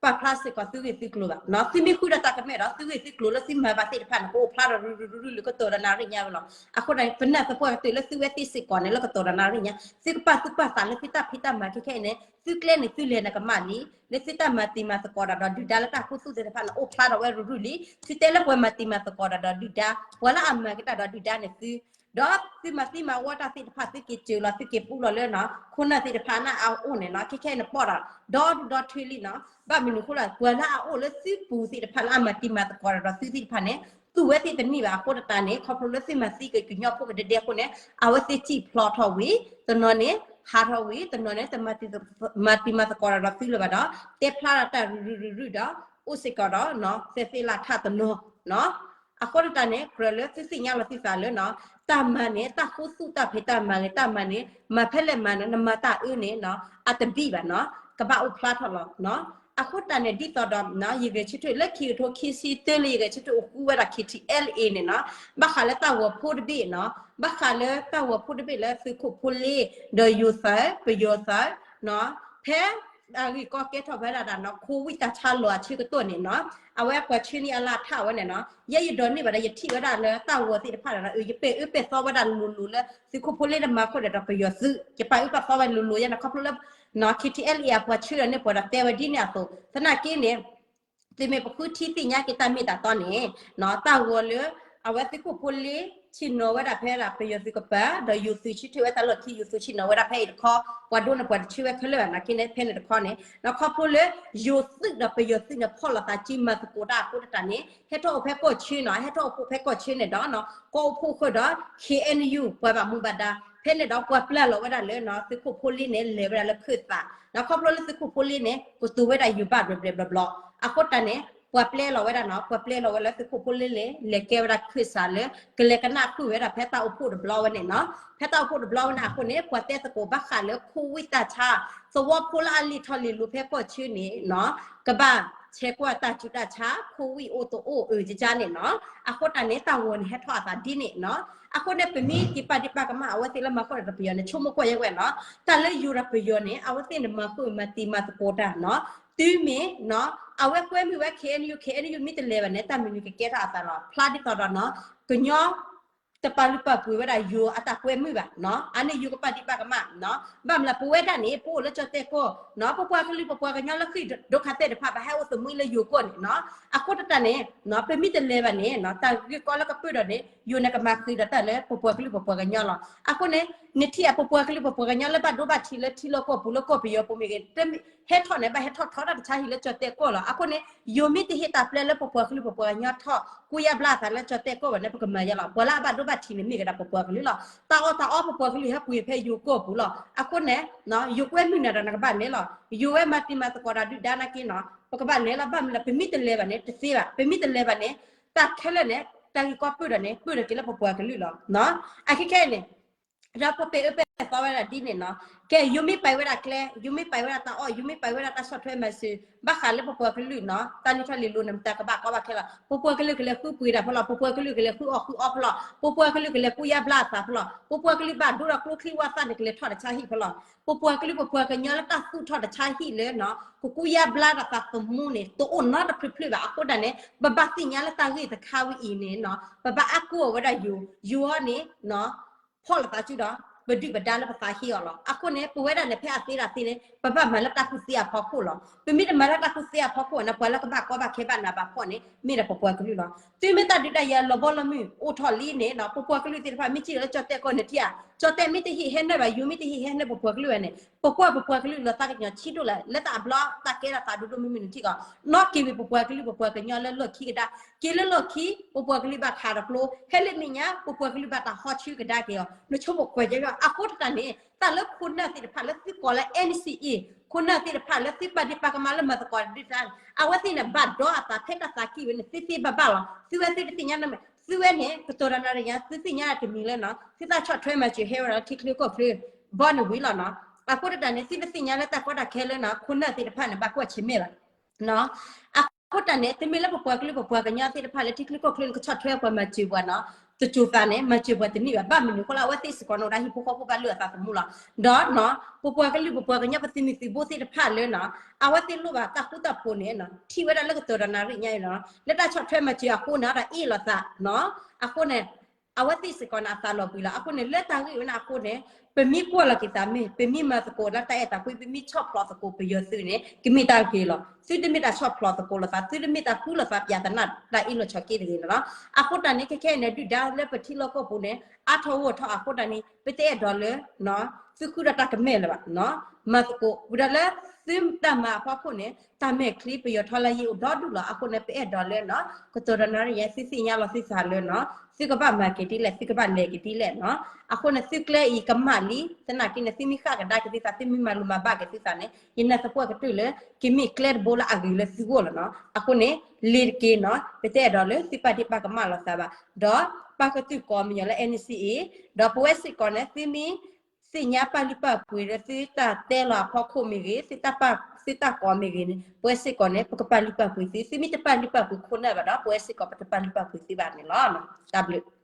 ပာ်ဖျါစ့ၢ်ကီးသုဂ့ၢ်သုကျိၤဘၣ်နီၤ. သုမ့ၢ်ဃုဒီးတၢ်ကမၣ်ဒီး သုဂ့ၢ်သုကျိၤလၢသုမၤဘၣ်သ့ၣ်တဖၣ်န့ၣ် ကအိၣ်ဖျါဒီးရုရုရုရုလၢကတီၢ်ဒီးနၣ်ရံၣ်ညါဝဲလီၤ. အဃိန့ၣ် ပနၢ်သပှၢ်ကတၢၢ်လၢသုဝဲသ့ၣ်စ့ၢ်ကီးန့ၣ် လၢကတီၢ်ဒီးနၣ်ရံၣ်ညါ သုကပာ်သူၣ်ပာ်သးလၢသုတၢ်ဖံးတၢ်မၤခဲခဲအံၤန့ၣ် သုကျဲန့ၣ် သုလဲၤနကမၣ်လံ လၢသုတၢ်မၤတံၤမၤသကိးတၢ်ဒီးဒုၣ်ဒါလၢတၢ်ခူသူၣ်သ့ၣ်တဖၣ်န့ၣ် အိၣ်ဖျါထီၣ်ဝဲရုရုလံ. သုတဲလၢပှၤမၤတံၤမၤသကိးတၢ်ဒီးဒုၣ်ဒါ ပှၤလၢအမၤက့ၤတၢ်ဒီးဒုၣ်ဒါန့ၣ်သု ဒီးသုမၤသံမၤဝီတၢ်သ့ၣ်တဖၣ် သုက့ၤစၢၤလီၤ သုက့ၤပူလီၤလၢနီၤ ခိၣ်နၢ်သ့ၣ်တဖၣ်န့ၣ်အအိၣ်န့ၣ်နီၤ ခဲခဲန့ၣ်ပီၣ်ဒီး ဒီဒူၣ်ဒီထၢလံနီၤ. ဘၣ်မနုၤအဃိလဲၣ် ပှၤလၢအအိၣ်လၢသုပူၤသ့ၣ်တဖၣ်လၢအမၤတံၤမၤသကိးတၢ်ဒီးသုသ့ၣ်တဖၣ်န့ၣ် သူၣ်ဝဲသ့ၣ်တန့ၢ်ဘၣ်. အဃိတၢ်န့ၣ် ခီဖျိလၢသုမၤသံက့ၤကညီဖိကဒဲဒဲအဃိန့ၣ် အဝဲသ့ၣ်စံၣ်ဖျိးထီၣ်ဝံၤ တနီၤန့ၣ် ဟးထီၣ်ဝံၤ တနီၤန့ၣ် တမၤတံၤမၤသကိးတၢ်ဒီးသုလၢၤဘၣ်ဒီး တဲဖျါဒီးတၢ်ရုရုရုရုဒီး အိၣ်စ့ၢ်ကီးဒီး သဲးသ့ၣ်လၢထးတနီၤနီၤ. အဃိတၢ်န့ၣ် ကြၢးလၢသုသ့ၣ်ညါလီၤသုသးလၢနီၤ တၢ်မၤန့ၣ် တၢ်ခူသူၣ်တၢ်ဖံးတၢ်မၤဂ့ၤ တၢ်မၤန့ၣ် မၤဖဲလဲၣ်မၤန့ၣ် နမၤတၢ်အၢန့ၣ်နီၤ အတဘံၣ်ဘၣ်နီၤ ကဘၣ်အိၣ်ဖျါထီၣ်လီၤနီၤ. အဃိတၢ်န့ၣ် ဒ်သိးဒီး ယဂဲၤဆၢထၢၣ်လၢခံကထိခံဆံတၢလၢယဂဲၤဆၢထၢၣ်အိၣ်ဃူဝဲဒၣ် ခ့ၣ်ထံၣ်အဲလ်အ့န့ၣ်နီၤ ဘၣ်ဃးလၢတၢ်ဂီၤဖိတဘ့ၣ်နီၤ ဘၣ်ဃးလၢတၢ်ဂီၤဖိတဘ့ၣ်လၢသုးခိၣ်ဖိလ့ ဒီးယိၤသး ပယီၤသး ဖဲအဂ့ၢ်ကီကဲထီၣ်ဝဲဒၣ်ဒီးနီၤ ခိဝံၣ်တၢ်ဆါလီၤအဆၢကတီၢ်န့ၣ်နီၤ အဝဲပှၤဆှၢန့ၢ်အလၢထးဝဲန့ၣ်နီၤ ယဲယဒိးန့ၢ်ဘၣ်ဒီး ယထံၣ်ဝဲဒၣ်လၢတၢ်ဂီၤသ့ၣ်တဖၣ်ဒီး ယပဲာ်အၢပဲာ်သီဝဲဒၣ်လိၤလိၤလၢ သုးခိၣ်ဖိလ့ဒီးမၤခိၣ်ဒီးပယီၤသုး ယပာ်အၢပာ်သီဝဲလိၤလိၤယဲန့ၣ် ခီဖျိလၢ ခ့ၣ်ထံၣ်အဲလ်အ့အပှၤဆှၢဒီးန့ၢ်ပှၤဒီးတဲဝဲဒ်န့ၣ်အသိး သနာ်က့န့ၣ် သုမ့ၢ်ပဃုထံသ့ၣ်ညါက့ၤတၢ်မ့ၢ်တၢ်တီန့ၣ် တၢ်ဂီၤလၢ အဝဲသုးခိၣ်ဖိလ့ ဆ့ၣ်နီၤဝဲဒၣ်ဖဲဒၣ်ပယီၤသုးကပၤ ဒီးယိၤသုးဆၢထၢၣ်ဝဲတၢ်လီၢ်ခံ ယိၤသုးဆ့ၣ်နီၤဝဲဒၣ်ဖဲအံၤတခီ ပှၤဒိန့ၣ်ပှၤတဆၢဝဲခဲလၢာ်ဘၣ်နာ်က့န့ၣ် ဖဲန့ၣ်တခီန့ၣ် ဒီးခီဖျိလၢ ယိၤသုးဒီးပယီၤသုးန့ၣ် ဖီၣ်လိာ်သးစုမၤသကိးတၢ်အဃိတၢ်န့ၣ် ဟဲထီၣ်အိၣ်ဖဲကီၢ်ဆၢနီၤ ဟဲထီၣ်အိၣ်ဖဲကီၢ်ဆၢန့ၣ်ဒီး ကီၢ်အိၣ်ဖှိၣ်ဃုာ်ဒီး ခ့ၣ်အဲၣ်ယူၣ် ပှၤဘၣ်မူဘၣ်ဒါ ဖဲန့ၣ်ဒီးပှၤပျဲလီၤဝဲဒၣ်လၢ သုးခိၣ်ဖိလ့န့ၣ် လဲၤဝဲဒၣ်လၢခၢၣ်သး ဒီးခီဖျိလၢသုးခိၣ်ဖိလ့န့ၣ် ကတိၤဝဲဒၣ်ယိၤဘၣ်ဘျီဘျီဘျီဘျီ အဃိတၢ်န့ၣ် ပှၤပျဲလီၤဝဲဒၣ်နီၤ ပှၤပျဲလီၤဝဲလၢသုးခိၣ်ဖိလ့န့ၣ် လဲၤကဲဝဲဒၣ်ခၢၣ်စးလၢ ကလဲၤကနၣ်ဃုာ်ဝဲဒၣ်ဖဲတၢ်အိၣ်ဖှိၣ်တဘျီဝဲန့ၣ်နီၤ ဖဲတၢ်အိၣ်ဖှိၣ်တဘျီဝဲန့ၣ်အဃိန့ၣ် ပှၤတဲသကိးဘၣ်ဃးလၢ ခိဝံၣ်တၢ်ဆါ သဝီဖိလၢအလံာ်ထီၣ်လံာ်လီၤဖဲကီၢ်ဆၢန့ၣ်နီၤ ကဘၣ် ဆဲးကွၢ်တၢ်စုတၢ်ဆါ ခိဝံၣ်အိၣ်တအိၣ်အုးကကါန့ၣ်နီၤ. အဃိတၢ်န့ၣ် တၢ်ဂီၤန့ၣ်ဟဲထီၣ်အသးဒ်န့ၣ်နီၤ. အဃိန့ၣ် ပမ့ၢ်က့ၤပာ်ဒံးပာ်ကမၣ်အဝဲသ့ၣ်လၢမၤဃုာ်ဒီးပယီၤန့ၣ် ဆိကမိၣ်ကွၢ်ယဲဝဲနီၤ. တၢ်လၢယိၤဒီးပယီၤန့ၣ် အဝဲသ့ၣ်န့ၣ်မၤဃုာ်မၤတံၤမၤသကိးတၢ်နီၤ. တုၤမ့ၢ်နီၤ အဝဲကွဲမုာ်ဝဲ KNU KNU မ့ၢ်တလဲၤဘၣ်န့ၣ် တၢ်မနုၤကကဲထီၣ်အသးလီၤ. ဖျါဒ်သိးဒီးနီၤ ကညီ တပာ်လုၢ်ပာ်ပှ့ၤဝဲဒၣ်ယိၤအတၢ်ကွဲမုာ်ဘၣ်နီၤ. အန့ၣ်ယိၤကပာ်ဒံးပာ်ကမၣ်နီၤ. ဘၣ်မနုၤလဲၣ် ပဝဲဒၣ်န့ၣ် ပအိၣ်လၢကၠီၣ်တဲၣ်ကီၢ်နီၤ. ပပှၤကလုာ်ပပှၤကညီလၢဃ့ၢ်ဒိခါသဲၣ်တဖၣ် ဘၣ်ဟဲအိၣ်သမှံလၢယိၤကီၢ်န့ၣ်နီၤ. အဃိတၢ်န့ၣ် ပမ့ၢ်တလဲၤဘၣ်န့ၣ် တၢ်ဂ့ၢ်ကီလၢကပၢၢ်ဒီးန့ၣ် ယိၤန့ၣ်ကမၤဃံးဒီးတၢ်လၢပပှၤကလုာ်ပပှၤကညီလီၤ. အဃိန့ၣ် နထံၣ်အပပှၤကလုာ်ပပှၤကညီလၢဘၣ်ဒိဘၣ်ထံးလၢထံလီၢ်ကီၢ်ပူၤလၢကီၢ်ပယီၤပူၤမ့ၢ်ဂ့ၤ ဟဲထီၣ်န့ၣ် ဘၣ်ဟဲထီၣ်ထီတၢ်တဆါဟံၣ်လၢကၠီၣ်တဲၣ်ကီၢ်လီၤ. အဃိန့ၣ် ယိၤမ့ၢ်တဟ့ၣ်တၢ်ပျဲလၢပပှၤကလုာ်ပပှၤကညီထီၣ် ကူယါဘျါအသးလၢကၠီၣ်တဲၣ်ကီၢ်ဘၣ်န့ၣ် ပကမၤယါလီၤ. ပှၤလၢအဘၣ်ဒိဘၣ်ထံးန့ၣ်မ့ၢ်ကဒါပပှၤကလုာ်လီၤ. တၢ်အီၣ်တၢ်အီပပှၤကလုာ်ဟဲပှ့ၤဖဲယိၤကီၢ်ပူၤလီၤ. အဃိန့ၣ် ယိၤကွဲမုာ်နၤဒီးနကဘၣ်လဲၤလီၤ. ယိၤဝဲမၤတံၤမၤသကိးဒီးဒုၣ်ဒါနာ်က့နီၤ ပကဘၣ်လဲၤလီၤ. ဘၣ်မနုၤလဲၣ် ပမ့ၢ်တလဲၤဘၣ်န့ၣ် တသ့ဘၣ်. ပမ့ၢ်တလဲၤဘၣ်န့ၣ် တၢ်ခဲလၢာ်န့ၣ် တၢ်ဂ့ၢ်ကီပၢၢ်ဒီးန့ၣ် ပၢၢ်ဒီးက့ၤလၢပပှၤကလုာ်လီၤ. အခဲခဲအံၤန့ၣ် ဒီးပပာ်အၢပာ်သီဝဲဒၣ်ဒ်န့ၣ်နီၤ. ကဲ ယိၤမ့ၢ်ပာ်ဝဲဒၣ်ကျဲ ယိၤမ့ၢ်ပာ်ဝဲဒၣ်တၢ်အီၣ် ယိၤမ့ၢ်ပာ်ဝဲဒၣ်တၢ်ဆီၣ်ထွဲမၤစၢၤ ဘၣ်ဃးလၢပပှၤကလုာ်နီၤ တၢ်လုၢ်ထီၣ်လုၢ်လီၤန့ၣ် မတၤကဘၣ်ကီဘၣ်ခဲလီၤ. ပပှၤကလုာ်ကလဲၤဃုပှ့ၤတၢ်ဖဲလီၤ. ပပှၤကလုာ်ကလဲၤဃုအီၣ်ဃုအီဖဲလီၤ. ပပှၤကလုာ်ကလဲၤကူယါဘျါအသးဖဲလီၤ. ပပှၤကလုာ်ဘၣ်ဒိဒီးကျိချံဝါသၣ်န့ၣ် ကလဲၤထီၣ်တဆါဟံၣ်ဖဲလီၤ. ပပှၤကလုာ်ပပှၤကညီလၢတၢ်သူၣ်ထီၣ်တဆါဟံၣ်လၢနီၤ ကကူယါဘျါဒီးသးသမူန့ၣ် တအိၣ်နီတဖျၢၣ်ဖျၢၣ်ဘၣ်. အဃိတၢ်န့ၣ် ပဘၣ်သ့ၣ်ညါလၢတၢ်ဂ့ၢ်တခါဝဲအံၤန့ၣ်နီၤ ပဘၣ်အါကိၢ်အီၤဝဲဒၣ်ယိၤ ယိၤအီၤန့ၣ် ဖီၣ်လိာ်သးစုဒီး ပဒုၣ်ပဒါလၢပသးဟ့အီၤလီၤ. အဃိန့ၣ် ပဝဲဒၣ်န့ၣ် ဖဲအသ့ဒၣ်သ့န့ၣ် ပဘၣ်မၤလၢတၢ်ကူၣ်သ့အဖီခိၣ်လီၤ. ပမ့ၢ်တမၤလၢတၢ်ကူၣ်သ့အဖီခိၣ်န့ၣ် ပှၤလၢကဘၣ်ကီဘၣ်ခဲဘၣ်နးဘၣ်ဖှီၣ်န့ၣ် မ့ၢ်ဒၣ်ပပှၤကလုာ်လီၤ. တုၤမ့ၢ်တၢ်ဒုးတၢ်ယၤလီၤဘီလီၤမုၢ်အိၣ်ထီၣ်လံန့ၣ်နီၤ ပပှၤကလုာ်သ့ၣ်တဖၣ် မ့ၢ်စံးလၢကၠီၣ်တဲၣ်ကီၢ်န့ၣ်ထံၣ်ဧါ ကၠီၣ်တဲၣ်မ့ၢ်တဟ့ၣ်ဟဲနုာ်ဘၣ် ယိၤမ့ၢ်တဟ့ၣ်ဟဲနုာ်ပပှၤကလုာ်ဘၣ်န့ၣ် ပကွၢ်ပပှၤကလုာ်လီၤသးကညီၤဆံးဒိၣ်လဲၣ် လၢတၢ်အဘျီတၢ်ကဲထီၣ်သးဒိၣ်ဒိၣ်မုၢ်မုၢ်န့ၣ်ထံၣ်ကီး နီၢ်က့ၤဝံၤပပှၤကလုာ်ပပှၤကညီလၢလီၢ်ခံကဒါ က့ၤလၢလီၢ်ခံ ပပှၤကလုာ်ဘၣ်ခးဒီးကျိ ဟဲလၢမဲာ်ညါ ပပှၤကလုာ်ဘၣ်တၢ်ဟီဆူကဒါက့ၤအီၤ နဆိကမိၣ်ကွၢ်ကဲအီၤ အဃိတၢ်န့ၣ် တၢ်လၢခိၣ်နၢ်သ့ၣ်တဖၣ်လၢသုကိးလၢ NCA ခိၣ်နၢ်သ့ၣ်တဖၣ်လၢသုပာ်ဒ့ၣ်ပာ်ကမၣ်လၢမၤသကိးဒ်တၢ် အဝဲသ့ၣ်န့ၣ် ဘၣ်ဒီးအသးဖဲတၢ်သးကံၢ်ဝဲန့ၣ် သ့သ့ဘၣ်ဘၣ်လီၤ. သုဝဲသုတသ့ၣ်ညါန့ၣ် သုဝဲန့ၣ် ကတိၤတၢ်နၤရံၣ်ညါ သုသ့ၣ်ညါတမံၤလၢနီၤ သုတၢ်ဆီၣ်ထွဲမၤစၢၤဟဲဝဲဒၣ်လၢထံချၢကီၢ်ချၢ ဘီန့ၣ်ဝံၤလီၤနီၤ. အဃိတၢ်န့ၣ် သုတသ့ၣ်ညါလၢတၢ်ကီတၢ်ခဲလၢနီၤ ခိၣ်နၢ်သ့ၣ်တဖၣ်န့ၣ် ဘၣ်ကွၢ်ဆၢၣ်မဲာ်ဘၣ် အဃိတၢ်န့ၣ် တမ့ၢ်လၢပပှၤကလုာ်ပပှၤကညီသ့ၣ်တဖၣ်လၢထံချၢကီၢ်ချၢန့ၣ် ကဆီၣ်ထွဲပှၤမၤစၢၤပှၤနီၤ တစိၤသးန့ၣ် မၤစၢၤပှၤတန့ၢ်ဘၣ်. ဘၣ်မနုၤအဃိလၢအဝဲသ့ၣ်စ့ၢ်ကီးန့ၣ် အိၣ်ဒၣ်ဟံၣ်ဖိဃီဖိဘၣ်လုၢ်အသးသမူလီၤ. ဒီးနီၤ ပပှၤကလုာ်ပပှၤကညီပသုးမုၢ်သံၣ်ဘိသ့ၣ်တဖၣ်လၢနီၤ အဝဲသ့ၣ်လိၣ်ဘၣ်တၢ်ဃူတၢ်ဖိးန့ၣ်နီၤ ထံၣ်ဝဲဒၣ်လၢကတိၤတၢ်နၤရံၣ်ညါအံၤနီၤ လၢတၢ်ဆီၣ်ထွဲမၤစၢၤအဃိန့ၣ် တၢ်အ့ၣ်လိာ်သးနီၤ အဃိန့ၣ် အဝဲသ့ၣ်စ့ၢ်ကီးန့ၣ် အသးလီၤဘှံးလီၤ. အဃိန့ၣ် လၢတၢ်ဂ့ၢ်ဝဲန့ၣ်အဃိန့ၣ် ပမ့ၢ်ကွၢ်လီၤက့ၤသးမ့ၢ် ပမ့ၢ်မၤသကိးလၢတၢ်အဲၣ်တၢ်ကွံ ပမ့ၢ်ဆီၣ်ဖျိးသကိးပယီၤသုးန့ၣ် ကမ့ၢ်တၢ်ဂ့ၤလီၤ. သုတမ့ၢ်တၢ်ဆီၣ်ဖျိးသကိးလိာ်သး သုတမ့ၢ်တၢ်ဃူလိာ်သးပျးသနာ်တၢ်အ့ၣ်လိာ်ဆိးက့တဂ့ၤန့ၣ်လီၤ. အဃိတၢ်န့ၣ် ခဲခဲအံၤန့ၣ် ဒုၣ်ဒါလၢပထံလီၢ်ကီၢ်ပူၤန့ၣ် အါထီၣ်ဂီၢ်ထီၣ်အဃိတၢ်န့ၣ် ပတအဲၣ်ဒိးလၢ သုဃုဒီးတၢ်ကမဲာ်လၢၤဘၣ်နီၤ မၤသကိး ဝံၤဒီးလၢသုတၢ်မၤအဖီခိၣ်န့ၣ် တၢ်မဲာ်ချံပယီၤထီလၢယံၤအိၣ်ဒီဒူၣ်လီၤ. အဃိန့ၣ် ပအဲၣ်ဒိးလၢနီၤ ကတိၤဒီးနၤရံၣ်ညါ သုသ့ၣ်ညါလီၤသုသးလၢနီၤ သုကဘၣ်မၤက့ၤဒ်လဲၣ် သုကဘၣ်လဲၤက့ၤဒ်လဲၣ်နီၤ. အဃိန့ၣ် သုကျဲအံၤကမၣ်လံ သနာ်က့န့ၣ် သုမ့ၢ်ဃၣ်ကဒါက့ၤသုသး သုမ့ၢ်မၤလိမၤဘၣ်က့ၤသုသးန့ၣ် ယနာ်သပှၢ်ကတၢၢ်လၢ ကမ့ၢ်ကျဲတဘိလၢအဂ့ၤလၢသုဂီၢ်လီၤနီၤ. အဃိန့ၣ် လ့ၤတက့ၤနီၤ ပတအဲၣ်ဒိးလၢသုပာ်ဒ့ၣ်ပာ်ကမၣ်လိာ်သးဘၣ် ဒီးပာ်ကတုၢ်ကိးမံၤညီလၢ NCA ဒီးပဝဲစ့ၢ်ကီးန့ၣ် သုမ့ၢ် သ့ၣ်ညါပာ်လုၢ်ပာ်ပှ့ၤလၢသုတၢ်တဲလီၤအဖီခိၣ်မ့ၢ်ဂ့ၤ သုတၢ်ကိးမ့ၢ်ဂ့ၤန့ၣ် ပဝဲစ့ၢ်ကီးန့ၣ် ပကပာ်လုၢ်ပာ်ပှ့ၤသု သုမ့ၢ်တပာ်လုၢ်ပာ်ပှ့ၤခိၣ်နၢ်ဘၣ်ဒီး ပဝဲစ့ၢ်ကီးပတပာ်လုၢ်ပာ်ပှ့ၤသုဘၣ်န့ၣ်လီၤ. တၢ်ဘျုး